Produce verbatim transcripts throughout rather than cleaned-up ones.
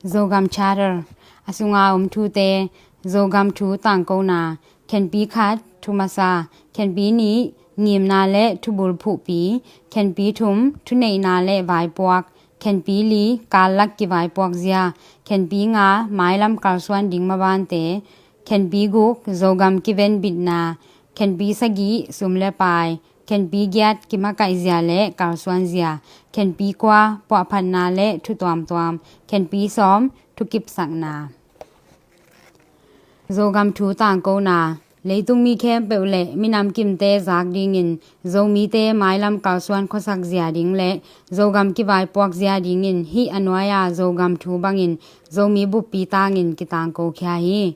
Zogam Charter, a sunga om thute. Zogam thu tangkona. Khenpi khat, thu masa. Khenpi nih, ngimna le thubul phuhpi. Khenpi thum, thuneihna le vaipuak. Khenpi li, kallak kivaipuak zia. Khenpi nga, mailam kalsuan ding mabante. Khenpi guk, Zogam kivenbitna. Khenpi sagih, sum le pai. Khenpi giat, kimakaih zia le kalsuan zia. Khenpi kua, puahphatna le thu tuamtuam. Khenpi sawm, thukipsakna. Zogam thu tangkona. Leitung mi khempeuh le minam kimte zak dingin Zomite mailam kalsuan khuasak zia ding le Zogam kivaipuak zia dingin hih a nuai-a Zogam thu bangin Zomi buppi tangin kitangkokhia hi.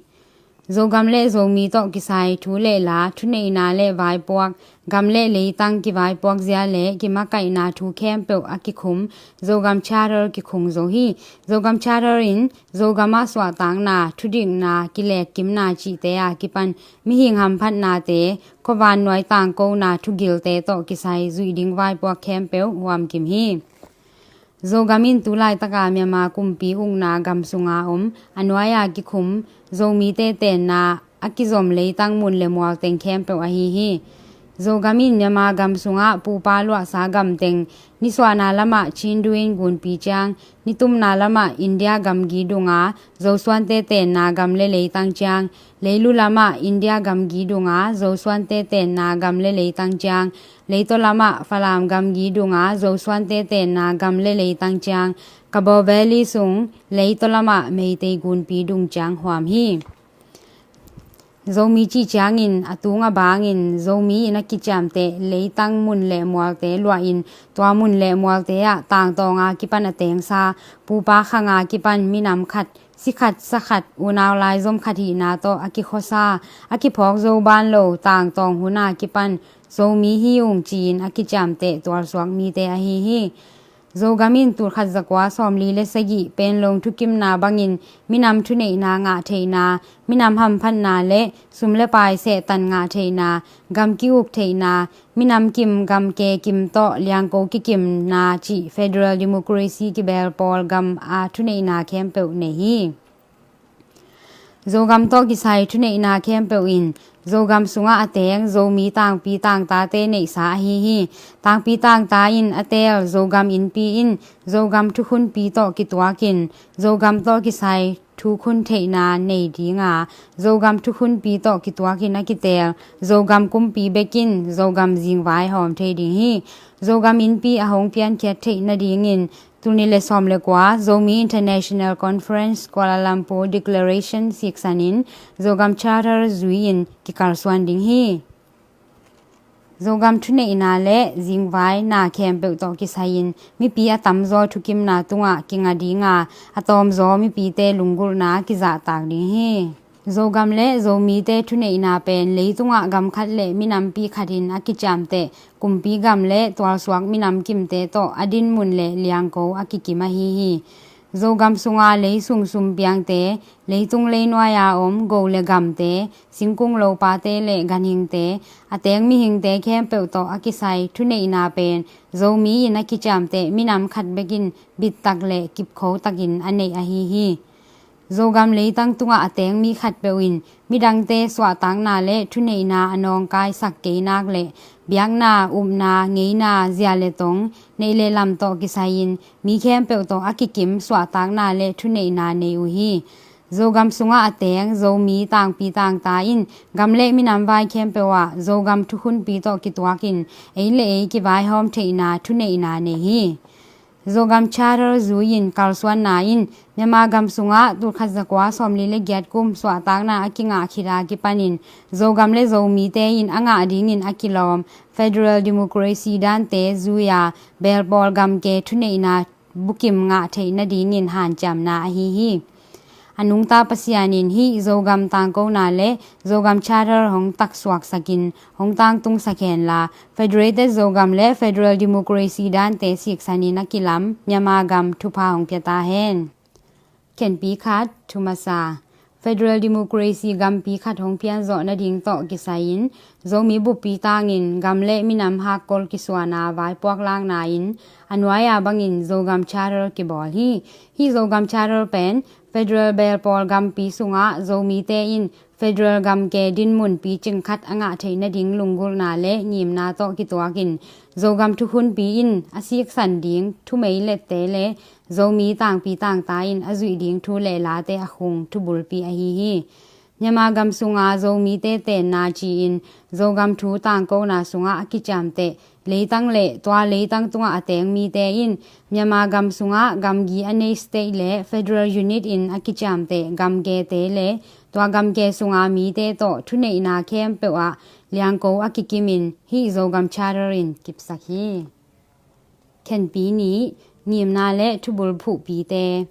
Zogam le Zomi tawh kisai thu le la, thuneihna le vaipuak, gam le leitang kivaipuak zia le kimakaihna thu khempeuh a kikhum Zogam Charter kikhung zo hi. Zogam Charter in Zogam ah suahtakna, thudikna, kilekkimna cihte a kipan mihing hamphatnate, khuavannuai tangkona thugilte tawh kisai zuih ding vaipuak khempeuh huamkim hi. Zogam in tu laitaka Myanmar kumpi ukna gam sunga om a nuai-a kikhum Zomite tenna a kizom leitang mun le mual teng khempeuh ahi hi. Zogam in Myanmar gam sungah pupa luahsa gam teng, nisuahna lamah Chindu in gunpi ciang, nitumna lamah India gamgi dunga Zosuante tenna gam le leitang ciang, leilu lamah India gamgi dunga Zosuante tenna gam le leitang ciang, leitaw lamah Falam gamgi dunga Zosuante tenna gam le leitang ciang, Kabaw Valley sung leitaw lamah Meitei gunpi dung ciang huam hi. Zomi cih ciangin a tung a bangin Zomi in a kiciamteh leitang mun le mualte luahin tua mun le mualte ah tangtawnga kipan a tengsa, pupa khanga kipan minam khat, si khat, sa khat, unau laizom khat hihna tawh a kikhuasa, a kiphawk zo ban lo tangtawng huna kipan Zomi hi ung ci-in a kiciamteh tualsuak mite ahi hi. Zogam in tulkhat zakua sawmli le sagih Panglong thukimna bangin minam thuneihna ngah theihna, minam hamphatna le sum le pai sehtan ngah theihna, gam ki-uk theihna, minam kim gam ke kim tawh liangko kikimna cih federal democracy kibel pawl gam a thuneihna khempeuh nei hi. Zogam tawh kisai thuneihna khempeuh in Zogam sungah a teng Zomi tangpi tangtate neihsa ahi hi. Tangpi tangta in a teel Zogam innpi in Zogam thukhunpi tawh kituakin Zogam tawh kisai thukhun theihna nei dinga, Zogam thukhunpi tawh kituakin a kiteel Zogam kumpi bekin Zogam zingvai hawm thei ding hi. Zogam innpi a hong piankhiat theih nadingin tul nih le sawm le kua Zomi International Conference Kuala Lumpur Declaration siksanin Zogam Charter zui-in kikalsuan ding hi. Zogam thuneihna le zingvai na khempeuh tawh kisai-in mipi a tamzaw thukimna tungah kinga dinga, a tawmzaw mipite lunggulhna kizahtak ding hi. Zogam le Zomite thuneihna pen leitungah gam khat le minampi khat in a kiciamteh kumpi gam le tualsuak minam kimte tawh a dinmun le liangko a kikim ahi hi. Zogam sunga leisung sumpiangte, leitung leinuai-a om go le gamte, singkung lopate le ganhingte, a teng mihingte khempeuh tawh a kisai thuneihna pen Zomi in a kiciamteh minam khat bekin bittak le kipkhotakin a neih ahi hi. Zogam leitang tungah a teng mi khatpeuh in midangte suahtakna le thuneihna a nawngkaisak keinak le biakna, upna, ngeina, zia le tong, neih le lam tawh kisai-in mi khempeuh tawh a kikim suahtakna le thuneihna nei uh hi. Zogam sungah a teng Zomi tangpi tangta in gam le minam vai khempeuh ah Zogam thukhunpi tawh kituakin ei le ei kivaihawm theihna thuneihna nei hi. Zogam Charter zui-in kalsuanna in Myanmar gam sungah tulkhat zakua sawmli le giat kum suahtakna a kingah khit a kipanin Zogam le Zomite in a ngah dingin a kilawm federal democracy dante zui-a belpawl gamke thuneihna bukim ngah theih nadingin hanciamna ahi hi. A nungta Pasian in hih Zogam tangkona le Zogam Charter hong taksuaksakin hong tangtungsak henla, Federated Zogam le Federal Democracy dante siksanin a kilam Myanmar gam thupha hong pia ta hen. Khenpi khat, thu masa. Federal Democracy gampi khat hong pianzawh nading tawh kisai-in Zomi buppi tangin gam le minam hakkol kisuana vaipuak lakna in a nuai-a bangin Zogam Charter kibawl hi. Hih Zogam Charter pen federal belpawl gampi sungah Zomite in federal gamke dinmun picing khat a ngah theih nading lunggulhna le ngimna tawh kituakin Zogam thukhunpi in a siksan ding thumeilette le Zomi tangpi tangta in a zuih ding thu le late a khung thubulpi ahi hi. Myanmar gam sunga Zomite tenna ci-in Zogam thu tangkona sungah a kiciamteh leitang le tua leitang tungah a teng mite in Myanmar gam sungah gamgi a nei state le federal unit in a kiciamteh gamkete le tua gamke sunga mite tawh thuneihna khempeuh ah liangko a kikimin hih Zogam Charter in kipsak hi. Khenpi nih, ngimna le thubul phuhpite.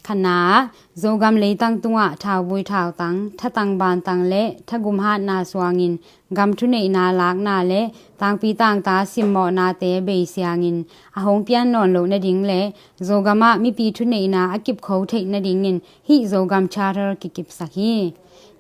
Khatna ah, Zogam leitang tungah thauvui thautang, thatang bantang le thagum hatna suangin gam thuneihna lakna le tangpi tangta simmawhnate beisiangin a hong pian nawn loh nading le Zogam ah mipi thuneihna a kipkho theih nadingin hih Zogam Charter kikipsak hi.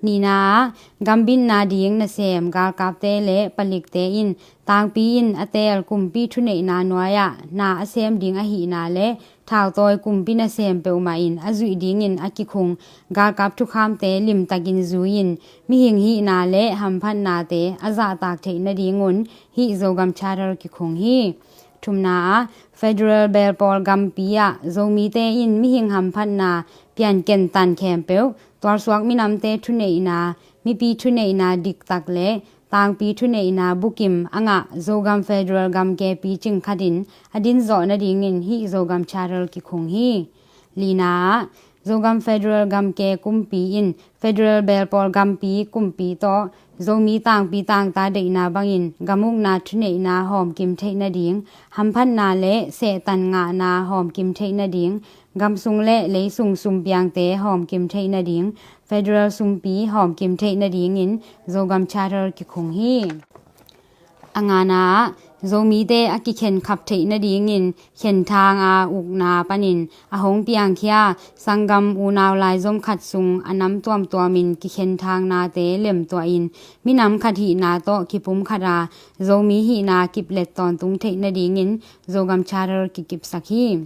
Nihna ah, gambitna ding nasem galkapte le palikte in tangpi in a teel kumpi thuneihna nuai-ah na a sem ding ahihna le thautawi kumpi nasem peuhmah in a zuih dingin a kikhung galkap thukhamte limtakin zui-in mihing hihna le hamphatnate a zahtak theih nadingun hih Zogam Charter kikhung hi. Thumna ah, federal belpawl gampi ah Zomite in mihing hamphatna pianken tan khempeuh tualsuak minamte thuneihna, mipi thuneihna diktak le tangpi thuneihna bukim a ngah Zogam federal gamke picing khatin a dinzawh nadingin hih Zogam Charter kikhung hi. Lina ah, Zogam federal gamke kumpi in federal belpawl gampi kumpi tawh Zomi tangpi tangta deihna bangin gamukna thuneihna hawmkim theih nading, hamphatna le sehtan ngahna hawmkim theih nading, gamsung le leisung sumpiangte hawmkim theih nading, federal sumpi hawmkim theih nadingin Zogam Charter kikhung hi. A ngana ah, Zomite a kikhenkhap theih nadingin khenthang a ukna panin a hong piangkhia sanggam unau laizom khat sung a nam tuamtuamin kikhenthang nate lemtuahin minam khat hihna tawh kipum khata Zomi hihna kiplet tawntung theih nadingin Zogam Charter kikipsak hi.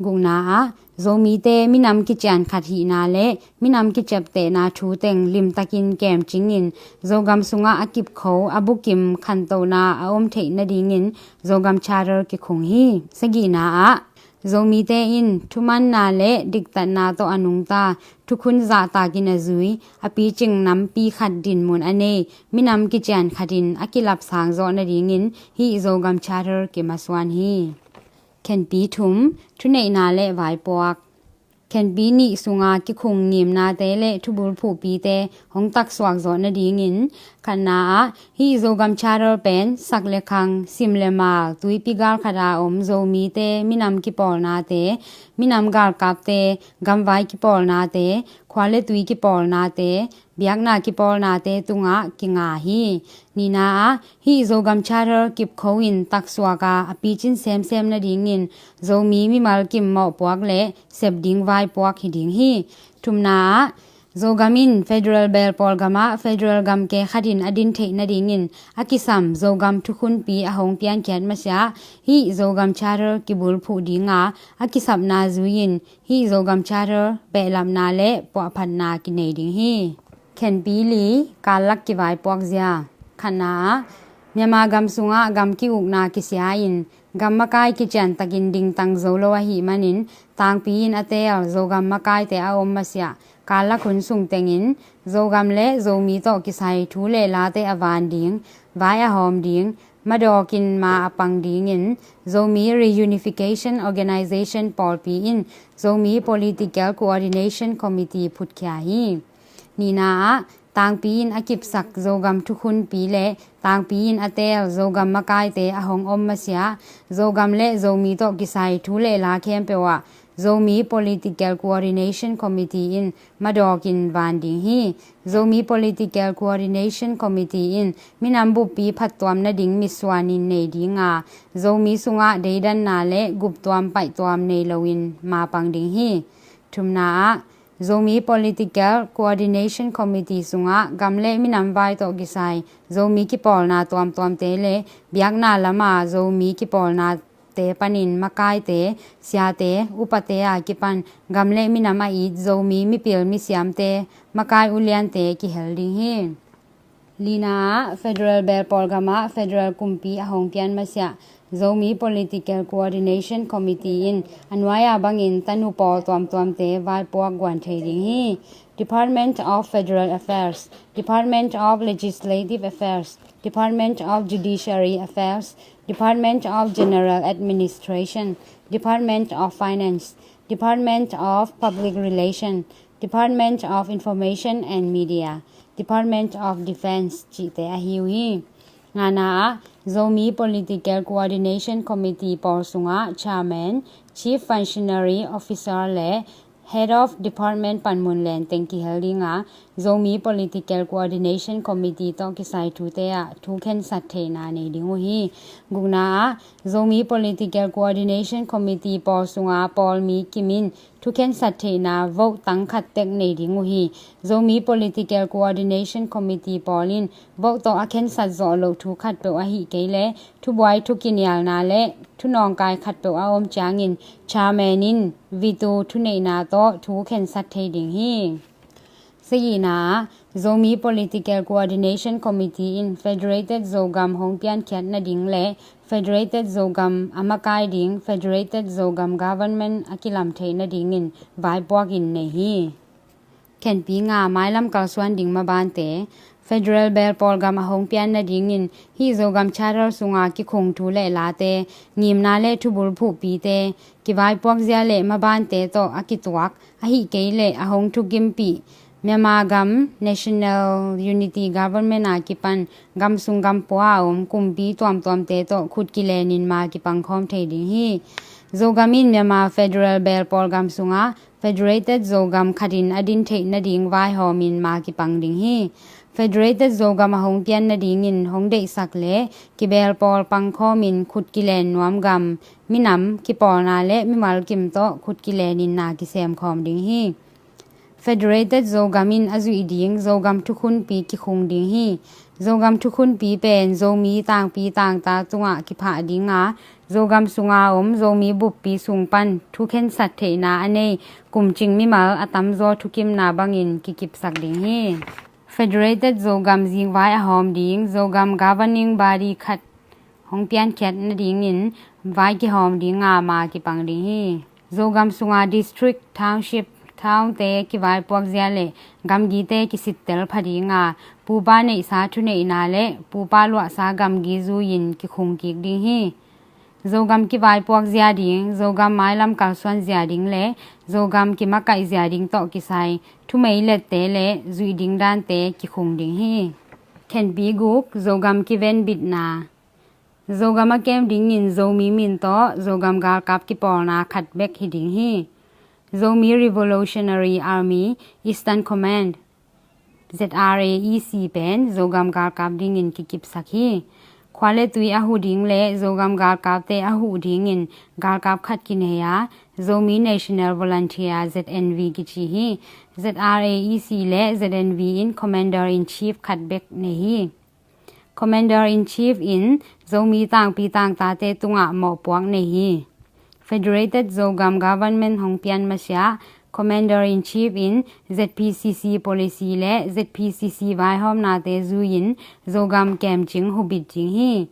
Gukna ah, Zomite minam kician khat hihna le minam kiciaptehna thu teng limtakin kemcingin Zogam sungah a kipkho a bukim khantohna a om theih nadingin Zogam Charter kikhung hi. Sagihna ah, Zomite in thumanna le diktatna tawh a nungta thukhun zahtakin a zui a picing nampi khat dinmun a nei minam kician khatin a kilapsang zawh nadingin hih Zogam Charter kimasuan hi. Khenpi thum, thuneihna le vaipuak. Khenpi nih sunga kikhung ngimnate le thubul phuhpite hong taksuak zawh nadingin khatna ah hih Zogam Charter pen sak le khang, sim le mal, tuipi gal khata om Zomite minam kipawlnate, minam galkapte, gamvai kipawlnate, khua le tui kipawlnate, biakna kipawlnate tungah kinga hi. Nihna ah hih Zogam Charter kipkho in taksuak a a picin semsem nadingin Zomi mimal kim mawhpuak le sep ding vaipuak hi ding hi. Thumna ah Zogam in federal belpawl gamah federal gamke khatin a din theih nadingin a kisam Zogam thukhunpi a hong piankhiat masiah hih Zogam Charter kibulphuh dinga a kisapna zui-in hih Zogam Charter behlapna le puahphatna kinei ding hi. Khenpi li, kallak kivaipuak zia. Khatna ah Myanmar gam sungah gam ki-ukna kisia-in gam makai kiciantakin dingtang zo lo ahih manin tangpi in a teel Zogam makaite a om masiah kallak hun sung tengin Zogam le Zomi tawh kisai thu le late a van ding, vai a hawm ding, madawkin ma a pang dingin Zomi Reunification Organization pawlpi in Zomi Political Coordination Committee phutkhia hi. Nihna ah tangpi in a kipsak Zogam thukhunpi le tangpi in a teel Zogam makaite a hong om masiah Zogam le Zomi tawh kisai thu le la khempeuh ah Zomi Political Coordination Committee in madawkin van ding hi. Zomi Political Coordination Committee in minam buppi phattuam nading mitsuanin nei dinga Zomi sungah deidanna le guptuam paihtuam nei loin mapang ding hi. Thumna ah Zomi Political Coordination Committee sungah gam le minam vai tawh kisai Zomi kipawlna tuamtuamte le biakna lama Zomi kipawlnate panin makaite, siate, upate a kipan gam le minam a it Zomi mipil misiamte, makai uliante kihel ding hi. Lina ah, Federal Belpawl gamah Federal kumpi a hong pian masiah Zomi Political Coordination Committee in a nuai-a bangin tanu pawl tuamtuamte vaipuak guan thei ding hi. Department of Federal Affairs, Department of Legislative Affairs, Department of Judiciary Affairs, Department of General Administration, Department of Finance, Department of Public Relation, Department of Information and Media, Department of Defense cihte ahi uh hi. Ngana ah, Zomi Political Coordination Committee pawl sungah Chairman, Chief Functionary Officer le Head of Department panmun lenteng kihel ding a, Zomi Political Coordination Committee tawh kisai thute ah thu khensat theihna nei ding uh hi. Gukna ah, Zomi Political Coordination Committee pawl sunga pawlmi kim in thu khensat theihna vote tang khat tek nei ding uh hi. Zomi Political Coordination Committee pawl in vote tawh a khensat zawh loh thu khatpeuh ahih kei leh thubuai thukinialna le thunawngkai khatpeuh a om ciangin chairman in veto thuneihna tawh thu khensat thei ding hi. Sagihna ah, Zomi Political Coordination Committee in Federated Zogam hong piankhiat nading le Federated Zogam a makai ding Federated Zogam Government a kilam theih nadingin vaipuak in nei hi. Khenpi nga, mailam kalsuan ding mabante. Federal Belpawl gam a hong pian nadingin hih Zogam Charter sunga kikhung thu le late, ngimna le thubul phuhpite, kivaipuak zia le mabante tawh a kituak, ahih kei leh a hong thukimpih Myanmar gam National Unity Government a kipan gam sung gam pua a om kumpi tuamtuamte tawh khut kilenin ma kipangkhawm thei ding hi. Zogam in Myanmar Federal Belpawl gam sungah Federated Zogam khatin a din theih nading vaihawmin ma kipang ding hi. Federated Zogam a hong pian nadingin hong deihsak le kibelpawl pangkhawmin khut kilen nuam gam, minam, kipawlna le mimal kim tawh khut kilenin na kisemkhawm ding hi. Federated Zogam in a zuih ding Zogam thukhunpi kikhung ding hi. Zogam thukhunpi pen Zomi tangpi tangta tungah kiphah ding a, Zogam sunga om Zomi buppi sung pan thu khensat theihna a nei kumcing mimal a tamzaw thukimna bangin kikipsak ding hi. Federated Zogam zingvai a hawm ding Zogam Governing Body khat hong piankhiat nadingin vai kihawm ding a ma kipang ding hi. Zogam sunga district, township, townte kivaipuak zia le gamgite kisittel pha ding a, pupa neihsa thuneihna le pupa luahsa gamgi zui-in kikhung kik ding hi. Zogam kivaipuak zia ding, Zogam mailam kalsuan zia ding le Zogam kimakaih zia ding tawh kisai thumei lette le zuih ding dante kikhung ding hi. Khenpi guk, Zogam kivenbitna. Zogam a kem dingin Zomi min tawh Zogam galkap kipawlna khat bek hi ding hi. Zomi Revolutionary Army Eastern Command, Z R A E C pen Zogam galkap dingin kikipsak hi. Khua le tui a huh ding le Zogam galkapte a huh dingin galkap khat kinei a, Zomi National Volunteer, Z N V kici hi. Z R A E C le Z N V in Commander in Chief khat bek nei hi. Commander in Chief in Zomi tangpi tangtate tungah mawhpuak nei hi. Federated Zogam Government hong pian masiah Commander in Chief in Z P C C policy le Z P C C vaihawmnate zui-in Zogam kemcing hubit ding hi.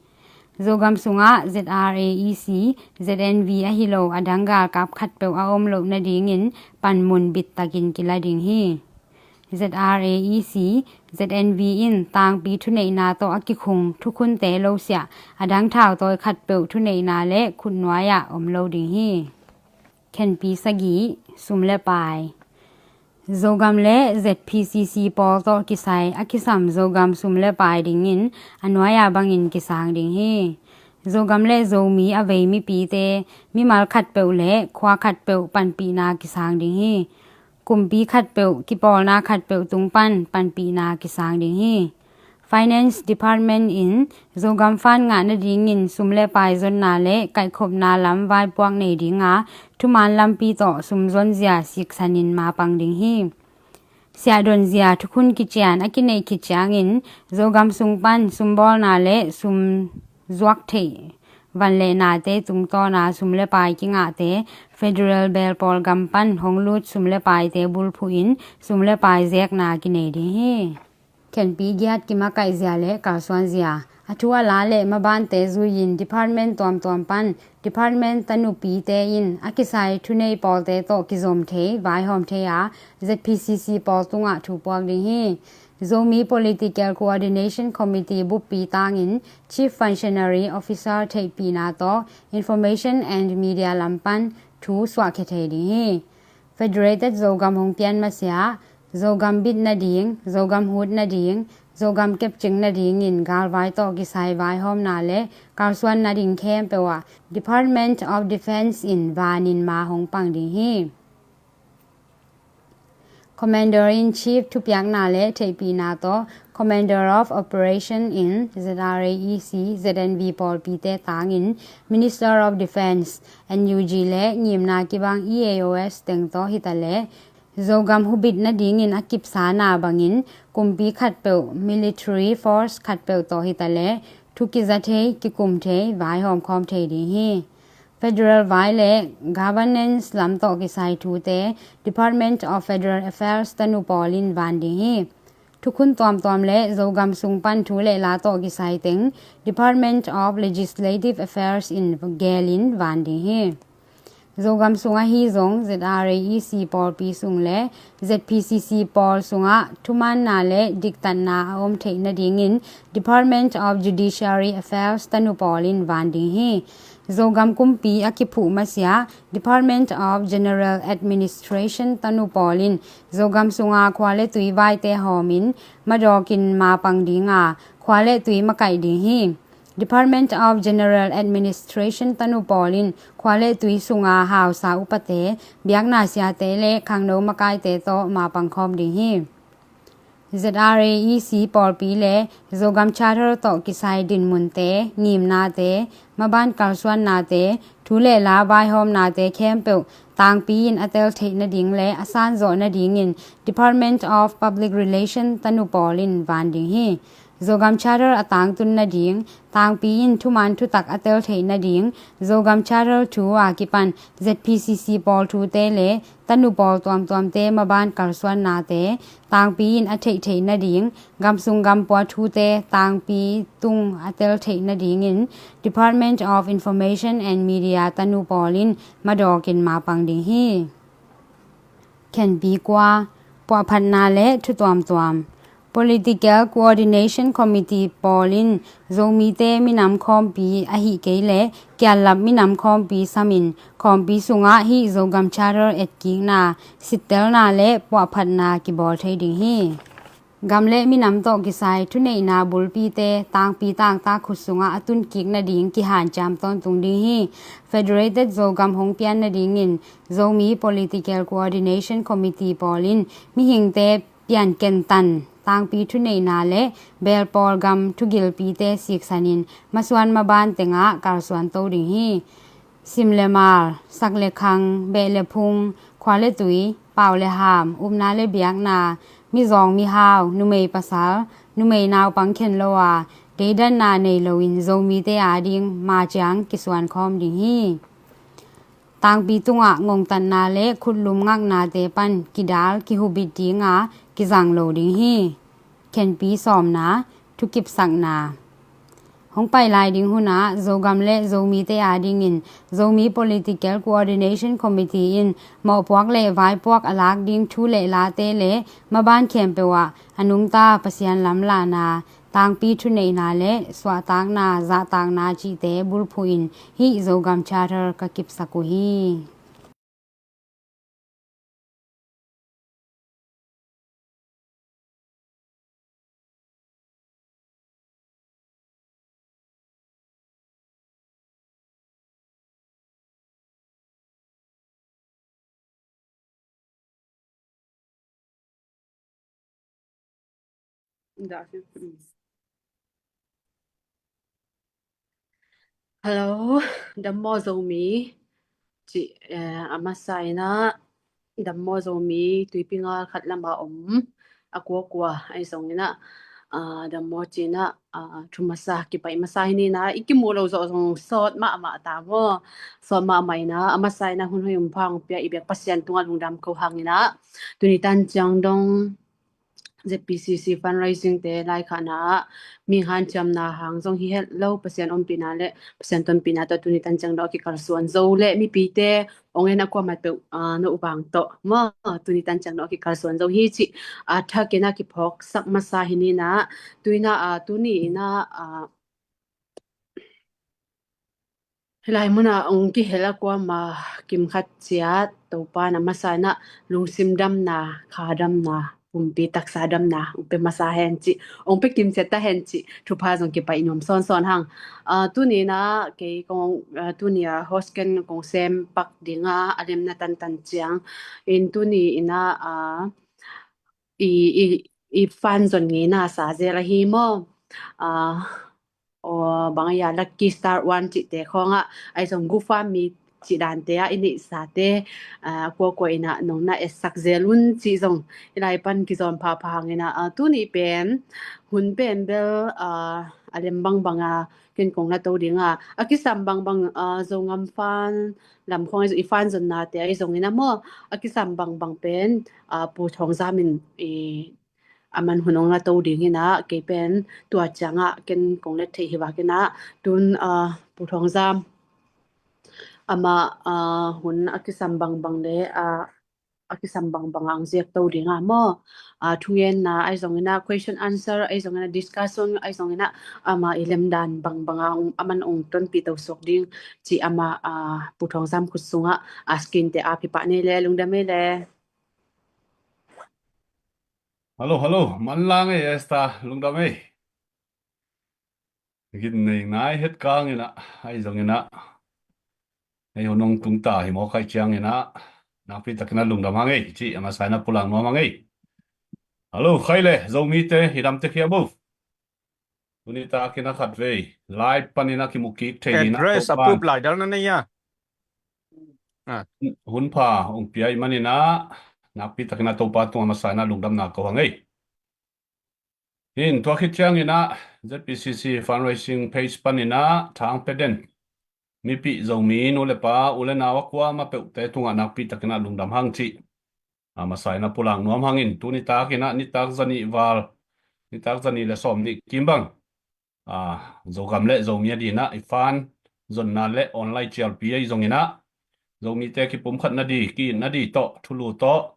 Zogam sungah Z R A E C, Z N V ahi lo a dang galkap khatpeuh a om loh nadingin panmun bittakin kila ding hi. Z R A E C, Z N V in tangpi thuneihna tawh a kikhung thukhunte lo siah a dang thautawi khatpeuh thuneihna le khutnuai-ah om lo ding hi. Khenpi sagih, sum le pai. Zogam le Z P C C pawl tawh kisai a kisam Zogam sum le pai dingin a nuai-a bangin kisang ding hi. Zogam le Zomi a vei mipite, mimal khatpeuh le khua khatpeuh panpihna kisang ding hi. Kumpi khatpeuh, kipawlna khatpeuh tung pan panpihna kisang ding hi. Finance Department in Zogam fund ngah nadingin sum le pai zonna le kaihkhopna lam vaipuak nei dinga thuman lampi tawh sum zonzia siksanin mapang ding hi. Siahdonzia thukhun kician a kineih khit ciangin Zogam sung pan sumbawlna le sum zuak theih van le nate tungtawna sum le pai kingahte federal belpawl gam pan hong lut sum le paite bulphuhin sum le pai zekna kinei ding hi. Khenpi giat kimakaihzia le kalsuanzia. A thu a la le mabante zuiin department tuamtuam pan department tanupite in a kisai thunei pawlte tawh kizom thei, vaihawm thei a, Z P C C pawl tungah thu puak ding hi. Zomi Political Coordination Committee buppi tangin Chief Functionary Officer theihpihna tawh Information and Media lam pan thu suahkhia thei ding hi. Federated Zogam hong pian masiah, Zogam bit nading, Zogam hut nading, Zogam kepcing nadingin galvai tawh kisai vaihawmna le kalsuan nading khempeuh ah Department of Defence in vanin ma hong pang ding hi. Commander in Chief thupiakna le theihpihna tawh Commander of Operation in Z R A E C, Z N V pawlpite tangin Minister of Defence, N U G le ngimna kibang E A O S teng tawh hitaleh Zogam hubit nadingin a kipsana bangin kumpi khatpeuh, military force khatpeuh tawh hitaleh thu kiza thei, kikum thei, vaihawm khawm thei ding hi. Federal vai le governance lam tawh kisai thute Department of Federal Affairs tanu pawlin van ding hi. Thukhun tuamtuam le Zogam sung pan thu le la tawh kisai teng Department of Legislative Affairs in gelin van ding hi. Zogam sung ahi zong Z R A E C pawlpi sung le Z P C C pawl sungah thumaanna le diktatna a om theih nadingin Department of Judiciary Affairs tanu pawlin van ding hi. Zogam kumpi a kiphuh masiah Department of General Administration tanu pawlin Zogam sunga khua le tui vaite hawmin madawkin mapang dinga khua le tui makaih ding hi. Department of General Administration tanu pawlin khua le tui sunga hausa upate, biakna siate le khangno makaite tawh mapang khawm ding hi. Z R A E C pawlpi le Zogam Charter tawh kisai dinmunte, ngimnate, maban kalsuannate, thu le la vaihawmnate khempeuh tangpi in a tel theih nading le a sanzawh nadingin Department of Public Relation tanu pawlin van ding hi. Zogam Charter a tangtun nading, tangpi in thuman thutak a tel theih nading, Zogam Charter thu a kipan Z P C C pawl thute le tanu pawl tuamtuamte maban kalsuannate tangpi in a theih theih nading, gamsung gampua thute tangpi tung a tel theih nadingin Department of Information and Media tanu pawlin madawkin mapang ding hi. Khenpi kua, puahphatna le thu tuamtuam. Political Coordination Committee pawlin Zomite minam khawmpi ahi kei le kiallap minam khawmpi samin khawmpi sungah hih Zogam Charter etkikna, sittelna le puahphatna kibawl thei ding hi. Gam le minam tawh kisai thuneihna bulpite tangpi tangtak khut sungah a tunkik nading kihanciam tawntung ding hi. Federated Zogam hong pian nadingin Zomi Political Coordination Committee pawlin mihingte piankentan tangpi thuneihna le belpawl gam thugilpite siksanin masuan maban tengah kalsuan to ding hi. Sim le mal, sak le khang, beh le phung, khua le tui, pau le ham, upna le biakna, mizawng mihau, numei pasal, numei naupang khen lo a, deidanna nei loin Zomite ading maciang kisuan khawm ding hi. Tangpi tungah ngongtatna le khutlum ngaknate pan kidal kihubit dinga kizang lo ding hi. Khenpi sawmna, thukipsakna. Hong pai lai ding hunah Zogam le Zomite adingin Zomi Political Coordination Committee in mawhpuak le vaipuak a lak ding thu le late le maban khempeuh ah a nungta Pasian lamlahna, tangpi thuneihna le suahtakna, zahtakna cihte bulphuhin hih Zogam Charter ka kipsak uh hi. Hello, dammaw Zomi. Ci, eh, a masa inah dammaw Zomi tuipi ngal khat lama om a kuakua ahi zong inah, ah, dammaw ci inah, ah, thu masa kipaih masa hi ninah i kimu lo zawh zong sawt mahmah ta maw? Sawt mahmah inah a masa inah hun hoi um pha hong pia i biak Pasian tungah lungdam ko hang inah tuni tan ciang dong Z P C C fundraising te laikhakna ah mi hanciamna hang zong hi het lo, Pasian ompihna le Pasian tonpihna tawh tuni tan ciang dong a kikalsuan zo le mipite ong en a kuamah peuh, ah, no vang tawh maw, tuni tan ciang dong a kikalsuan zo hi cih, ah, thakin a kiphawksak masa hi ninah, tu inah, ah, tuni inah, ah, hih lai munah ong kihel a kuamah kim khat ciat Topa na masa inah lungsim damna, kha damna, pumpi taksa damna ong pia masa hen cih, ong pia kim ciat ta hen cih thupha zong kipaih nuam sawnsawn hang. Ah, tuni inah kei kong, ah, tuni a host ken kong sem pak dinga a lemna tantan ciang in tuni inah, ah, i, i, i fan zon ngei na sa zel ahi maw? Ah, aw, bang a ya Lucky Star One cihte khawngah ahi zong GoFundMe cih dante ah i neihsate, ah, kuakua inah nong na etsak zel un cih zong i lai pan kizawn phapha hang inah, ah, tuni pen hun pen bel, ah, a lem bangbang a ken kong na to dinga a kisam bangbang, ah, Zongam fan lam khawng i fan zonnate ahi zong inah maw, a kisam bangbang pen, ah, Pu Thawng Zam in i a man hun ong na to ding inah kei pen tua ciangah ken kong let theih hi vak inah tun, ah, Pu Thawng Zam amah, ah, hun a kisam bangbang le, ah, a kisam bangbang a ong ziak to ding a maw? Ah, thungenna ahi zong inah, question answer ahi zong inah, discussion ahi zong inah, amah i lemdan bangbang a ong, a man ong tonpih to suak ding cih amah, ah, Pu Thawng Zam khut sungah, ah, screen te a ap hi pah ni le, lungdam ei le. Hello, hello. Manlang ei, Esther. Lungdam ei. Gin nei nai het kang inah, ahi zong inah, ei hun ong tung ta hi mawk ahih ciang inah nakpi takin a lungdam hang ei cih a masa inah pulak nuam hang ei. Hello, khai le, Zomite, i dam tek hiam uh? Tuni takin a khatvei lai panin a kimu kik thei ding a, address a pup lai dal na nei a. Ah. Hun pha ong pia i man inah nakpi takin a Topa tungah a masa inah lungdamna ko hang ei. Hin tua khit ciang inah Z P C C fundraising page pan inah thang pia den mipi Zomi nu le pa, u le nau a kuamah peuhte tungah nakpi takin a lungdam hang cih a masa inah pulak nuam hangin, tuni takin ah nitak zanih val, nitak zanih le sawmnih kim bang, ah, Zogam le Zomi a dinah i fan zonna le online cialpi ahi zong inah Zomite kipumkhat nadi, ki-it nadi tawh, thulu tawh,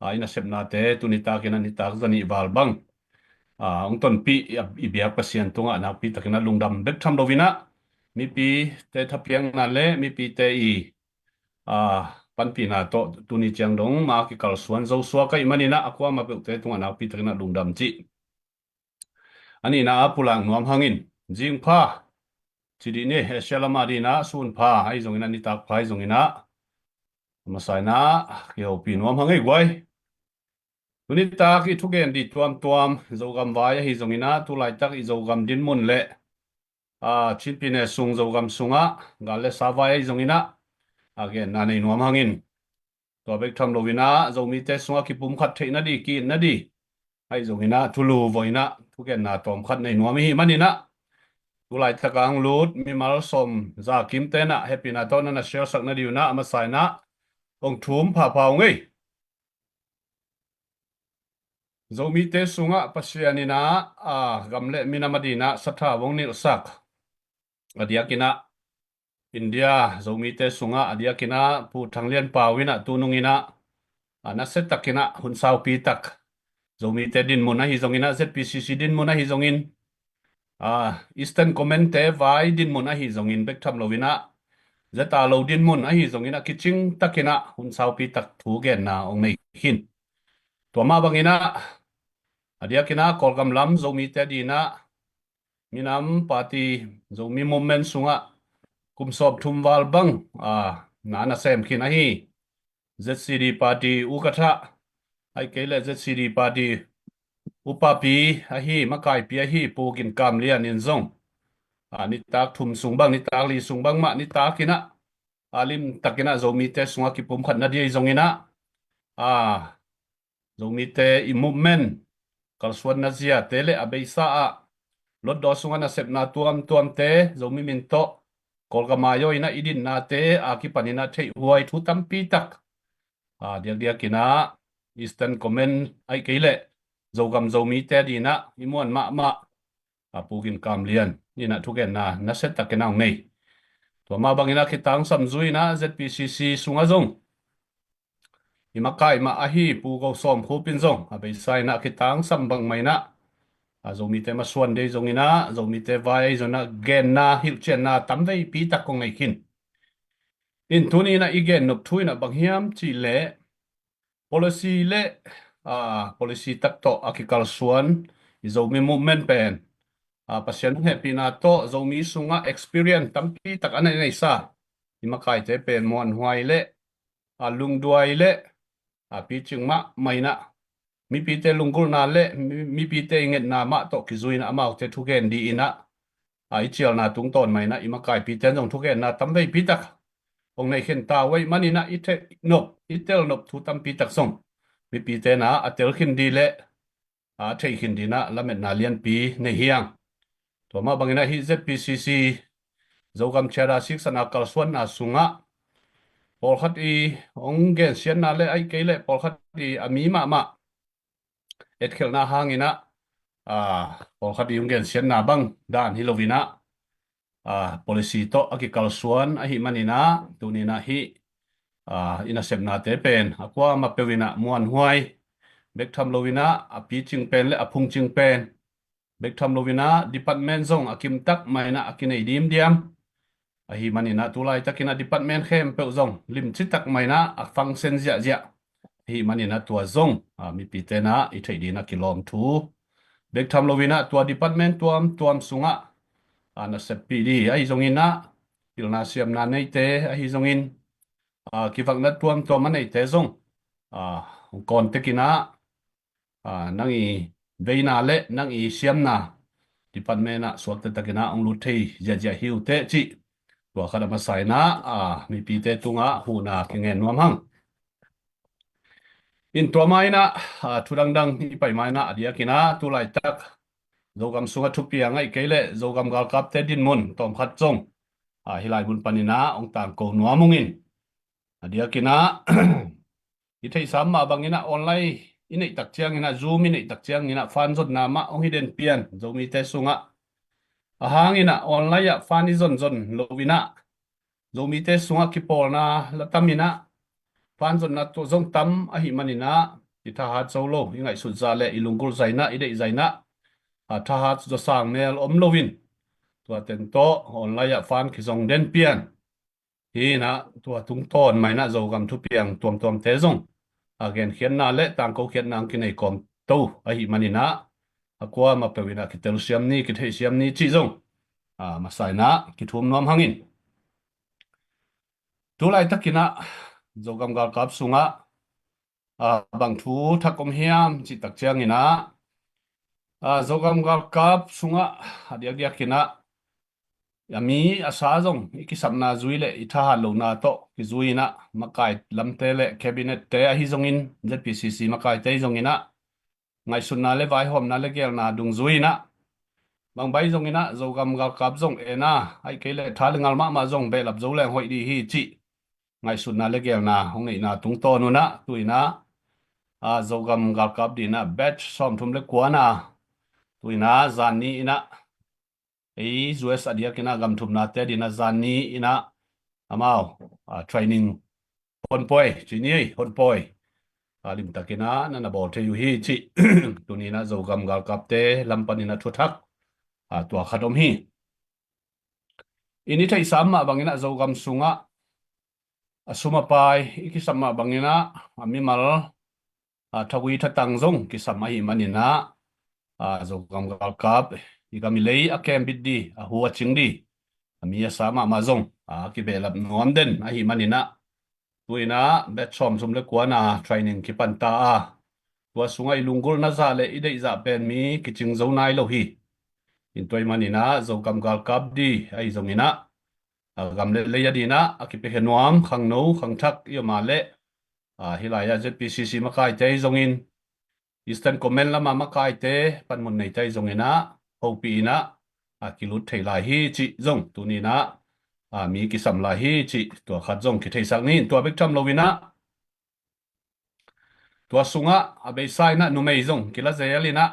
ah, i nasepnate tuni takin ah nitak zanih val bang, ah, ong tonpih i, i biak Pasian tungah nakpi takin ah lungdam bek tham lo inah mipite thapiakna le mipite i, ah, panpihna tawh tuni ciang dong ma kikalsuan zo suak ahih man inah a kuamah peuhte tungah nakpi takin ah lungdam cih a nihna ah pulak nuam hangin, zing pha ci dih ni, Asia lam a dinah sun pha ahi zong inah, nitak pha ahi zong inah a masa inah kihopih nuam hang ei guai. Tuni tak i thugen dih tuamtuam, Zogam vai ahi zong inah, tu laitak i Zogam dinmun le, ah, Chin pyine sung Zogam sungah gal le sa vai ahi zong inah a genna nei nuam hangin, tua bek tham lo inah Zomite sungah kipumkhat theih nadi, ki-it nadi ahi zong inah thulu voi inah thugenna tawmkhat nei nuam i hih man inah, tu laitak a hong lut mimal sawm za kimte inah hehpihna tawh na na share sak nadi uh inah a masa inah ong thum phapha ung ei. Zomite sungah Pasian inah, ah, gam le minam a dinah sathau ong nilhsak, a diak inah India Zomite sungah a diak inah Pu Thang Lian Pau inah tunung inah, ah, nasia tak inah hun saupi tak, Zomite dinmun ahi zong inah, Z P C C dinmun ahi zongin, ah, Eastern Command te vai dinmun ahi zongin bek tham lo inah, zeta lo dinmun ahi zong inah kicing tak inah hun saupi tak thugenna ong nei khin. Tua mah bang inah a diak inah Kawlgam lam Zomite a dinah minam party, Zomi movement sungah kum sawmthum val bang, ah, na na sem khin ahi Z C D party ukatha, ahih kei le Z C D party upapi ahi, makaipi ahi Pu Gin Kam Lian in zong a, nitak thum sung bang, nitak li sung bang mah, nitak in ah, a, limtak in ah Zomite sungah kipumkhat nading ahi zongin ah, a, Zomite i movement, kalsuanna ziate le a beisa ah Hlutdaw sungah nasepna tuamtuamte, Zomi min tawh Kawlgam ah i dinna te a kipan in ah theihhuai thu tampi tak, a, diakdiak in ah Eastern Command ahih kei leh Zogam Zomite ading ah i muan mahmah, a, Pu Gin Kam Lian in ah thugenna nasia tak in ah hong nei. Tua mah bangin ah kitangsam zui in ah Z P C C sungah zong i makai mah ahi Pu Go Sawm Khup in zong a beisa in ah kitangsam bangmah in ah, a, Zomite masuan ding ahi zongin ah, Zomite vai ahi zongin ah genna, hilhcianna tamveipi tak kong nei khin. In tuni in ah i gen nop thu in ah bang hiam cih leh, policy le, a, policy tak tawh a kikalsuan i Zomi movement pen, a, Pasian hong hehpihna tawh Zomi sungah experience tampi tak a na neisa i makaite pen muanhuai le, a, lungduai le, a, picing mahmah in ah, mipite lunggulhna le mi-, mipite i ngetna mah tawh kizui in ah amaute thugen ding in ah, a, i cialna tungtawn mah in ah i makaipite in zong thugenna tamveipi tak hong nei khin ta uh ahih manin ah i theih nop, i tel nop thu tampi tak zong mipite in ah a tel khin ding le, a, a theih khin ding in ah lametna lianpi nei hi hang. Tua mah bangin ah hih Z P C C Zogam Charter siksakna kalsuanna sungah pawlkhat i hong gensiatna le ahih kei leh pawlkhat i a mi mahmah etkhelhna hangin ah, a, pawlkhat i hong gensiatna bang dan hi lo in ah, a, policy tawh a kikalsuan ahih manin ah tuni in ah hih, a, i nasepnate pen a kuamah peuh in ah muanhuai, bek tham lo in ah a picing pen le a phungcing pen bek tham lo in ah department zong a kimtak mah in ah a kinei dimdiam ahih manin ah tu laitak in ah department khempeuh zong limci tak mah in ah a function ziahziah ahih manin ah tua zong, a, mipite in ah i theih ding in ah kilawm thu, bek tham lo in ah tua department tuamtuam sungah, a, naseppih ding ahi zongin ah, pilna siamna neite ahi zongin, a, kivakna tuamtuam a neite zong, a, hong contact in ah, a, nang i veina le nang i siamna department ah suakta tak in ah hong lut thei ziahziah hi uh teh cih tua khat a masa in ah, a, mipite tungah huhna kingen nuam hang. In tua mah in ah, a, thu dangdang i pai mah in ah a diak in ah tu laitak Zogam sungah thupiang ahih kei leh Zogam galkapte dinmun tawmkhat zong, a, hih lai mun pan in ah hong tangko nuam ung in. A diak in ah i theihsa mah bangin ah online i neih tak ciangin ah, Zoom i neih tak ciangin ah fan zonna mah hong hi den pian Zomite sungah. A hangin ah online ah fan i zonzon lo in ah Zomite sungah kipawlna la tam in ah fan zonna tawh zong tam ahih manin ah i thahat zo lo, i ngaihsut zah le i lunggulh zah in ah, i deih zah in ah, a, thahat zawsang mel om lo in tua teng tawh online ah fan kizong den pian. Hi in ah tua tungtawn mah in ah Zogam thupiang tuamtuamte zong, a, genkhiatna le tangkokhiatna hong kinei kawm to ahih manin ah a kuamah peuh in ah kitelsiam ni, kitheihsiam ni cih zong, a, masa in ah kithum nuam hang in. Tu laitak in ah Zogam galkap sungah, a, bang thu thak om hiam cih tak ciangin ah, a, Zogam galkap sungah a diakdiak in ah a mi a sa zong i kisapna zui le i thahat lohna tawh kizui in ah makai lamte le cabinet te ahi zongin Z P C C makaite ahi zongin ah ngaihsutna le vaihawmna le geelna dungzui in ah bang bai zongin ah Zogam galkap zong en a, ahih kei leh tha le ngal mahmah zong behlap zo leng hoih ding hi cih ngaihsutna le geelna hong neihna tungtawn un ah tu in ah, a, Zogam galkap ding in ah batch sawmthum le kuana tu in ah zan ni in ah ei U S a diak in ah gam thumnate ding in ah zan ni in ah amau, a, training honpawi, ci ni ei, honpawi, a, limtak in ah na na bawl thei uh hi cih tuni in ah Zogam galkapte lam pan in ah thuthak, a, tua khat om hi. In i theihsa mah bangin ah Zogam sungah a sum a pai i kisam mah bangin ah a mimal, a, thagui thatang zong kisam ahih manin ah, a, Zogam galkap i gam i lei a kembit ding, a hu a cing ding a mi a sa mahmah zong, a, kibehlap nuam den ahih manin ah tu in ah batch sawmthum le kuana training kipan ta a, tua sungah i lunggulhna zah le i deih zah pen mi kicing zo nai lo hi. In tua ahih manin ah Zogam galkap di ahi zongin ah, a, gam le lei a dingin ah a kipiakhia nuam khangno khangthak i om a leh, a, hih lai-ah Z P C C makaite ahi zongin, Eastern Command lam a makaite panmun neite ahi zongin ah hopih in ah, a, kilut thei lai hi cih zong tuni-in ah, a, mi kisam lai hi cih tua khat zong kitheisak ni. Tua bek tham loin ah, tua sungah a beisa in ah numei zong kila zel in ah,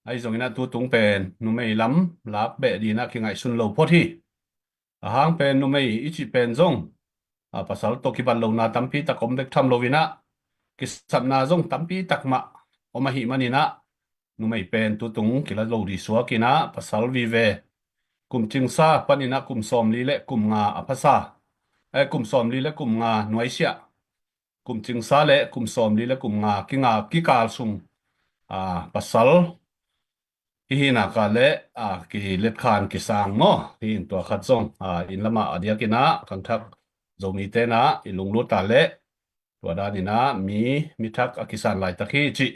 ahi zongin ah tutung pen numei lam lak beh dingin ah kingaihsun lo phot hi. A hang pen numei i cih pen zong, a, pasal tawh kibat lohna tampi tak om bek tham loin ah, kisapna zong tampi tak mah om ahih manin ah, numei pen tutung kila lo ding suak in ah, pasal vive, kum cingsa panin ah kum sawmli le kum nga a phasa, eh, kum sawmli le kum nga nuaisiah, kum cingsa le kum sawmli le kum nga kinga kikal sung, a, pasal hi hi nak a leh, a, kiletkhan kisang maw? Hi in tua khat zong, a, inn lam ah a diakin ah khangthak Zomite in ah i lunglut a leh, tua danin ah mi, mi thak a kisan laitak hi cih